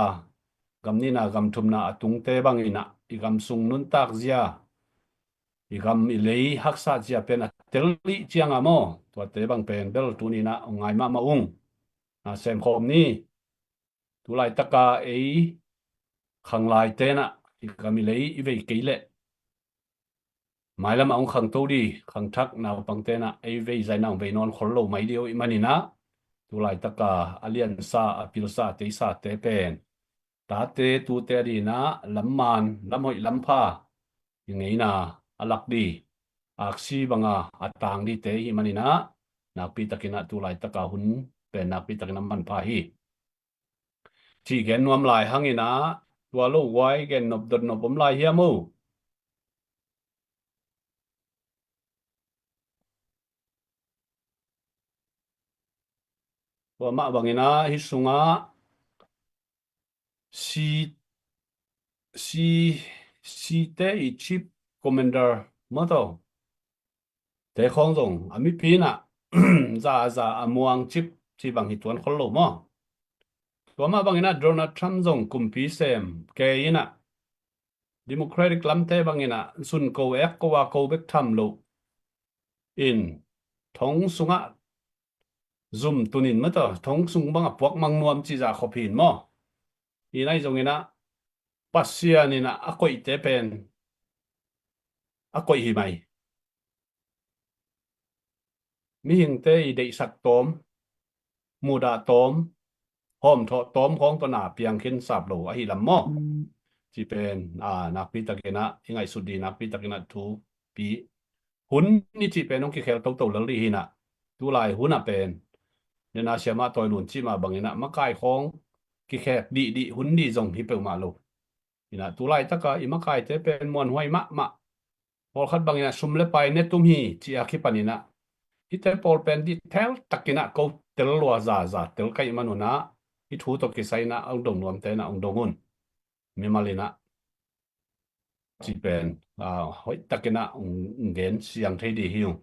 gam nihna gam thumna a tungte bangin ah i gam sung nuntak zia, i gam i lei haksat zia pen a tel dih ciang a maw? Tuate bang pen bel tuni in ah hong ngai mahmah ung. Na sem khawm ni. Tulaitaka ei khanglaite in ah i gam i lei i vei kei leh mailam ah hong khangto dih khangthak naupangte in ah ei vei zaina hong vei nawn khol lo mai dih uh ahih manin ah tulaitaka a liansa, a pilsa, a teisate pen tate tute a dinah lamman, lamhoih lampha i ngeina a lak dih, aksi banga a tang dihte ihih manin ah nakpi takin ah tulaitaka hun pen nakpi takin a manpha hi. Cih gen nuam lai hangin ah tua lo guai gen nop dot nop om lai hiam uh? Tua mah bangin ah hih sungah si, si, site i chief commander maw taw, te khawng zong a mipi in ah za a za a muang cip ci bang hi tuan khol lo maw? Tua mah bangin ah Donald Trump zong kumpi sem kei in ah Democratic lamte bangin ah zun ko ek ko a ko bek tham lo in thong sungah zum tunin maw taw, thong sung bangah puak mang nuam cih zah khop hin maw? Hi nai zongin ah Pasian in ah a koihte pen a koih hi mai. Mihingte i deihsak tawm, mudah tawm, hawmthawh tawm khawng pana piang khin sap lo ahi lam maw? Ci pen a nakpi takin ah i ngaihsut dih nakpi takin ah thupi. Hun i cih pen hong kikhel toto lel dih hi in ah tulai hun ah pen nena siamah tawi lun cih mah bangin ah makai khawng kikhek dihdih hun dih zong hi peuhmah lo. Inah tulaitaka i makaite pen muanhuai mahmah. Pawlkhat bangin ah sum le pai ne tum hi ci a kipanin ah hihte pawl pen detail takin ah ko tel lua zaza tel kaih manun ah i thu tawh kisai in ah a ung dong nuamte in ah ung dong un. Mimal in ah ci pen a hoih takin ah ung gen siang thei dih hi ung.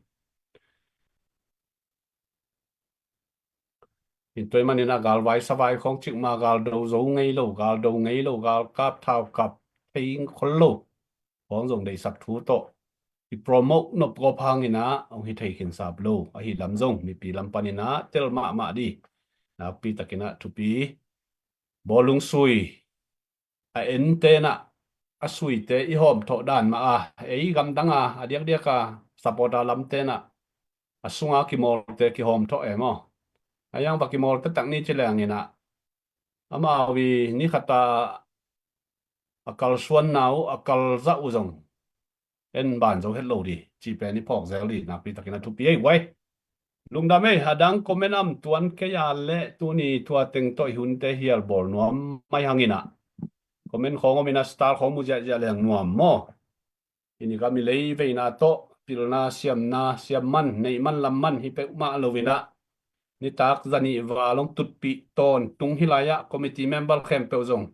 Hih tua ahih manin ah galvai savai khawng cikmah galdo zo ngei lo, galdo ngei lo, galkap thaukap thei khol lo khawng zong deihsak thu tawh i promote nop gawp hangin ah hong hi thei khin sap lo ahi lam zong mipi lam panin ah tel mahmah dih nakpi takin ah thupi. Bawlung sui a ente in ah a suite i hawmthawh dan mah a ei gamdang a a diakdiak a supporter lamte in ah a sunga kimawlte kihawmthawh e maw? A yang va kimawlte tak ni ci lengin ah amau i ni khat a a kalsuanna uh a kalzah uh zong en ban zo het lo dih ci pen i phawk zel dih nakpi takin a thupi ei uai. Lungdam ei, a dang comment am tuan kei a leh tuni tua teng tawh i hunte hial bawl nuam mai hangin ah comment khawng om in ah star khawng mu ziahziah leng nuam maw? I ni gam i lei veina tawh pilna, siamna, siam man, neih man, lam man hi peuhmah lo in ah nitak zanih val hong tutpih tawntung hi lai ah committee member khempeuh zong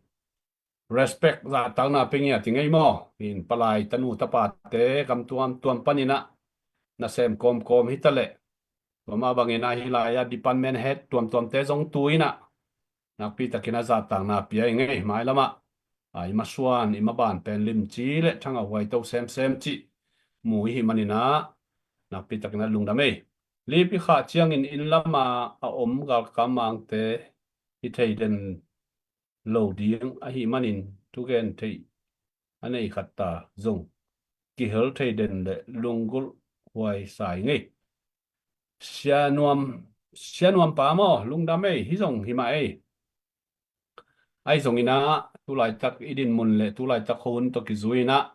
respect zahtakna pe ngiat i ngei maw? In palai tanu tapate gam tuamtuam panin ah nasem kawmkawm hi taleh tua mah bangin ah hih lai ah department head tuamtuamte zong tu in ah nakpi takin a zahtakna pia i ngei. Mailam ah a i masuan i maban pen limci le thang a huaito semsem cih mu i hih manin ah nakpi takin a lungdam ei. Lip i khah ciangin inn lam a a om galkap mangte hi thei den lo ding ahih manin thugen theih a nei khat ta zong kihel thei den le lunggulh huai sa ing ei. Sianuam, sianuam pa maw, lungdam ei, hi zong hi mah ei. Ahi zongin ah tulaitak i dinmun le tulaitak khuahun tawh kizui-in ah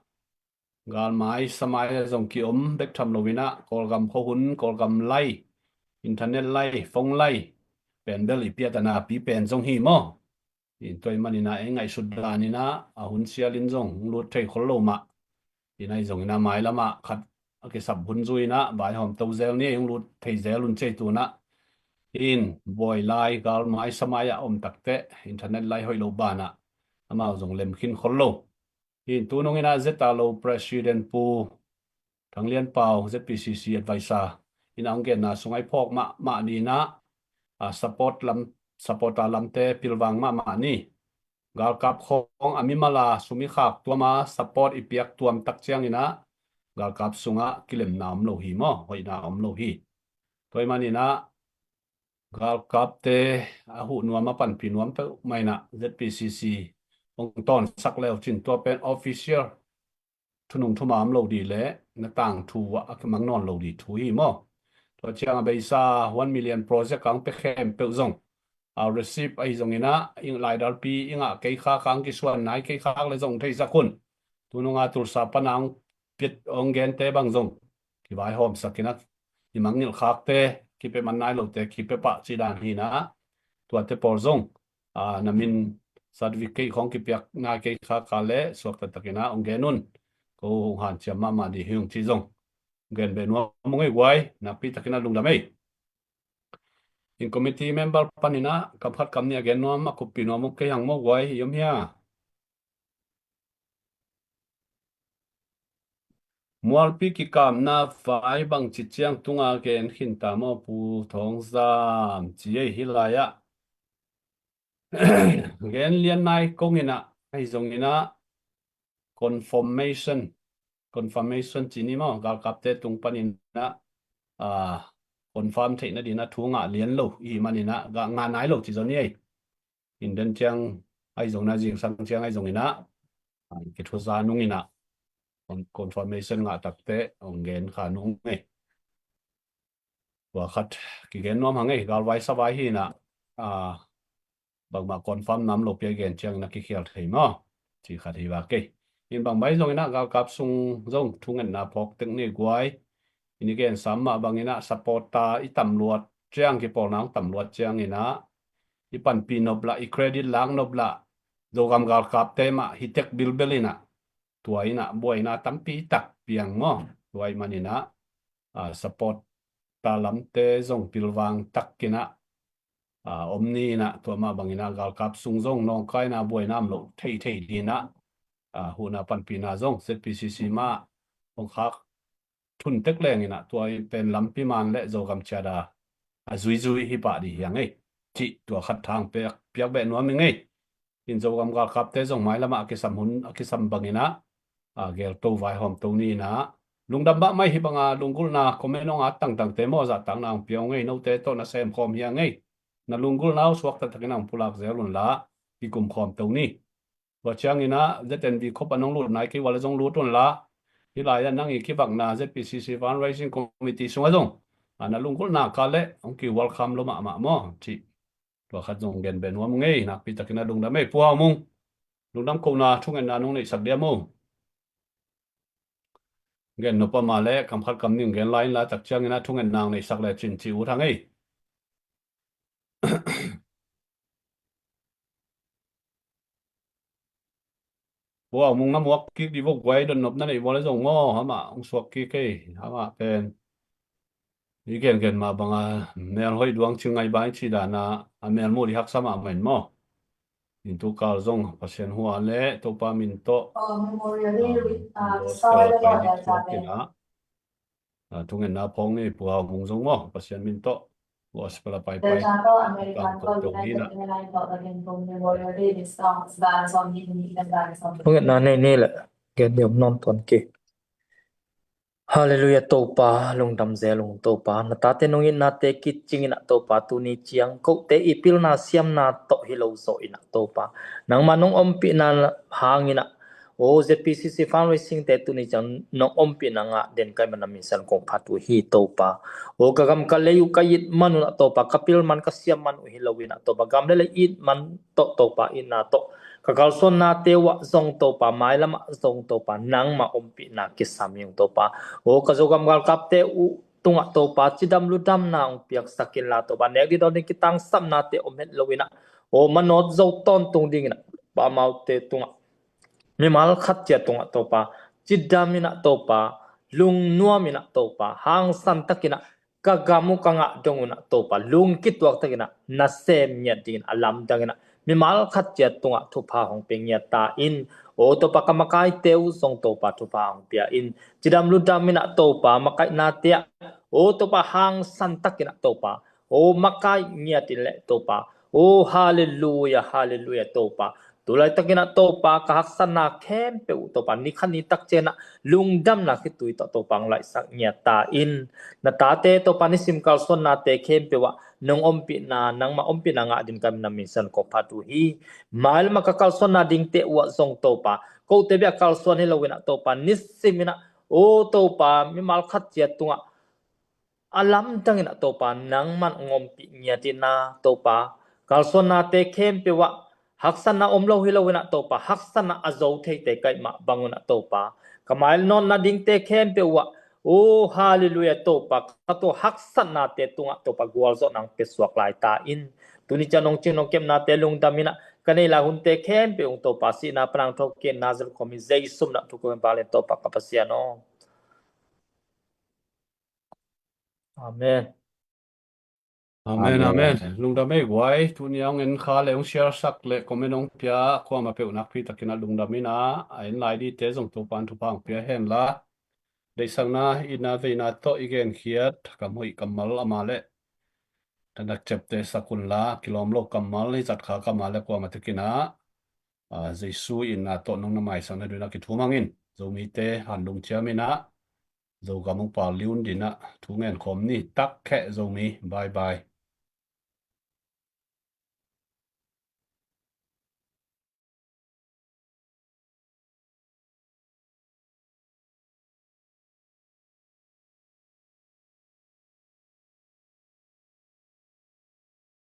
galmai samai a zong kiom bek tham loin ah Kawlgam khuahun, Kawlgam lai, internet lai, phone lai pen bel i piat a napi pen zong hi maw. In tua ahih manin ah ei ngaihsut danin ah a hun sialin zong hong lut thei khol lo mah. In ahi zongin ah mailam ah khat a kisap hun zui-in ah vaihawm to zel ni, hong lut thei zel un ci ei. Tu-in ah in buai lai galmai samai ah om takteh internet lai hoih lo banah amau zong lem khin khol lo. In tunung in ah Zeta lo President Pu Thang Lian Pau, Z P C C advisor in ah hong genna sung ah i phawk mahmah ni in ah, a, support lam, supporter lamte pilvang mahmah ni. Galkap khawng a mimal a sum i khak tuam a support i piak tuam tak ciangin ah galkap sungah kilemna om lo hi maw, hoihna om lo hi. Tua ahih manin ah galkapte a huh nuam a panpih nuam peuhmah in ah Z P C C hong tawnsak le uh cin tua pen official thunung thumam lo dih le na tangthu ah a kimang nawn lo dih thu hi maw. Tua ciang a beisa one million project kang pia khempeuh zong a receipt ahi zongin ah, ing laidalpi ing ah kei khak kang kisuan nai kei khak le zong theisak un. Tunung a Tulsa pan a hong piat hong gente bang zong kivaihawmsak in ah i mangngilh khakte kipia man nai lote kipia pah ci dan hi in ah tuate pawl zong, a, na min certificate khawng kipiak nai kei khak kha le suakta takin ah hong gen un. Ko hong hanciam mahmah dih hi ung ci zong gen beh nuam ung ei guai, nakpi takin ah lungdam ei. In committee member panin ah kam khat kam nih a gen nuam a kuppih nuam ung kei hang maw guai, i om hia? Mualpi kikapna vai bangci ciang tunga gen khin ta maw Pu Thawng Zam, ci ei hi lai ah. Gen lian nai kong in ah, ahi zongin ah confirmation, confirmation ci ni maw, galkapte tung panin ah, a, confirm theihna dingin ah thu ngah lian lo i hih manin ah ngah nai lo ci zaw ni ei. In den ciang ahi zongin ah, zingsang ciang ahi zongin ah, a, kithuza nung in ah con-, confirmation ngah takteh hong gen kha nung ei. Tua khat kigen nuam hang ei, galvai savai hi in ah, a, bangmah confirm nam lo pi a gen ciangin ah kikhial thei maw, ci khat hi vak ei. In bang mai zongin ah galkap sung zong thungetna phawk tek ni guai. In i gen sam mah bangin ah supporter i tam luat ciang, kipawlna hong tam luat ciangin ah i panpih nop lah, i credit lak nop lah Zogam galkapte mah hi tek bilbel in ah tua in ah buaina tampi tak piang maw. Tua ahih manin ah, a, supporter lamte zong pilvang takin ah, a, om ni in ah tua mah bangin ah galkap sung zong nawngkaina buaina om loh theithei dingin ah, a, huhna panpihna zong Z P C C mah hong khak thun tek leng in ah tua pen lampi man le Zogam ciat a, a zuizui hi pah dih hi hang ei. Cih tua khat thang piak, piak beh nuam ing ei. In Zogam galkapte zong mailam ah a kisam hun, a kisam bangin ah, a, gelto vaihawmto ni in ah lungdam mahmah ei. Hih banga lunggulhna comment hong at tangtangte maw, zahtakna hong pia ung ei. Note tawh na sem khawm hi hang ei. Na lunggulhna uh suakta takin ah hong pulak zel un la, kikum khawmto ni. Tua ciangin ah Z N V khop a nong lut nai kei uh a le zong lut un la, hih lai ah nang i kivakna Z P C C Fundraising Committee sungah zong, a, na lunggulhna ka le hong ki welcome lo mahmah maw, cih tua khat zong gen beh nuam ung ei. Nakpi takin ah lungdam ei. Pu Hau Mung, lungdam kohna thungetna nong neihsak diam uh? Gen nop a mah le kam khat kam nih gen lai in la, tak ciangin ah thungetna hong neihsak le cin ci ut hang ei. Pu Hau Mung, na muak kik dih vo guai, dot nop na neih vo le zong maw, amah hong suak kik ei, amah pen i gengen mah banga mel hoih duang cing ngai bai ci dan a, a mel muh dih haksa mahmah in maw. In tu kal zong Pasian hua le Topa min tawh, a, gospel pai dih thuak in ah, a, thungetna phawk ni, Pu Hau Mung zong maw, Pasian min tawh gospel a paipai. Thungetna nei ni le gen diam non tuan ki. Halleluiah Topa, lungdam zel ung Topa, na tate nong itnate kicing in ah Topa, tuni ciang kote i pilna siamna tawh hi lo zawh in ah Topa, nangma nong ompihna hangin ah, o Z P C C fundraising te tuni ciang nong ompihna ngah den ka hih manin na min san kong phat uh hi Topa. O ka gam ka lei uh ka it man un ah Topa, ka pil man ka siam man uh hi lo in ah Topa, gam le lei it man tawh Topa, itna tawh ka kalsuannate uh ah zong Topa, mailam ah zong Topa, nangma ompihna kisam hi ung Topa. O ka Zogam galkapte uh tungah Topa, cidam ludamna hong piaksak inla Topa, nek ding dawn ding kitangsapnate om het lo in ah, o manawt zo tawntung dingin ah Topa, amaute tungah, mimal khat ciat tungah Topa, cidam in ah Topa, lungnuam in ah Topa, hangsan takin ah ka gam uh ka ngah dong un ah Topa, lungkituak takin ah nasem ngiat dingin a lamdang in ah mimal khat ciat tungah thupha hong pia ngiat ta in. O Topa, ka makaite uh zong Topa, thupha hong pia in, cidam ludam in ah Topa, makaihnate ah, o Topa, hangsan takin ah Topa, o makai ngiat in leh Topa, o halleluiah, halleluiah Topa, tu laitakin ah Topa, ka haksatna khempeuh uh Topa, ni khat ni tak ciangin ah lungdamna khitui tawh Topa, hong laihsak ngiat ta in. Na tate Topa, nisim kalsuannate khempeuh ah nong ompihna, nangma ompihna ngah dingin ka hih manin na min san kong phat uh hi. Mailam ah ka kalsuanna dingte uh ah zong Topa, kote bek a kalsuan hi lo in ah Topa, nisim in ah, o Topa, mimal khat ciat tungah a lamdang in ah Topa, nangman hong ompih ngiat in ah Topa, kalsuannate khempeuh ah haksatna om lo hi lo in ah Topa, haksatna a zo theite ka hih mah bang un ah Topa, ka mainawtna dingte khempeuh uh ah, o halleluiah Topa, ka tua haksatnate tungah Topa, gualzawhna hong pia suak lai ta in. Tuni ciang nong cing nong kepnate lungdam in ah, ka nei lai hunte khempeuh uh Topa, sihna pan hong thokik in, Nazareth khuami Jesu min ah thukik in, vanglian Topa ka Pasian aw. Amen. Amen, amen. Lungdam ei guai, tuni a hong en kha le hong share sak le comment hong pia kuamah peuh nakpi takin ah lungdam in ah, a en lai dingte zong Topa'n thupha hong pia hen la. Deihsakna, itna veina tawh i genkhiat, kam hoih kammal ama le thanak ciapteh sak un la, kilawm lo kammal, i zat kha kammal le kuamah takin ah, a, Jesu itna tawh nong na maisak nadingin ah kithum hang in. Zomite han lungciam in ah, Zogam hong pal liun dingin ah thu ngen khawm ni. Tak kheh Zomi, bye bye.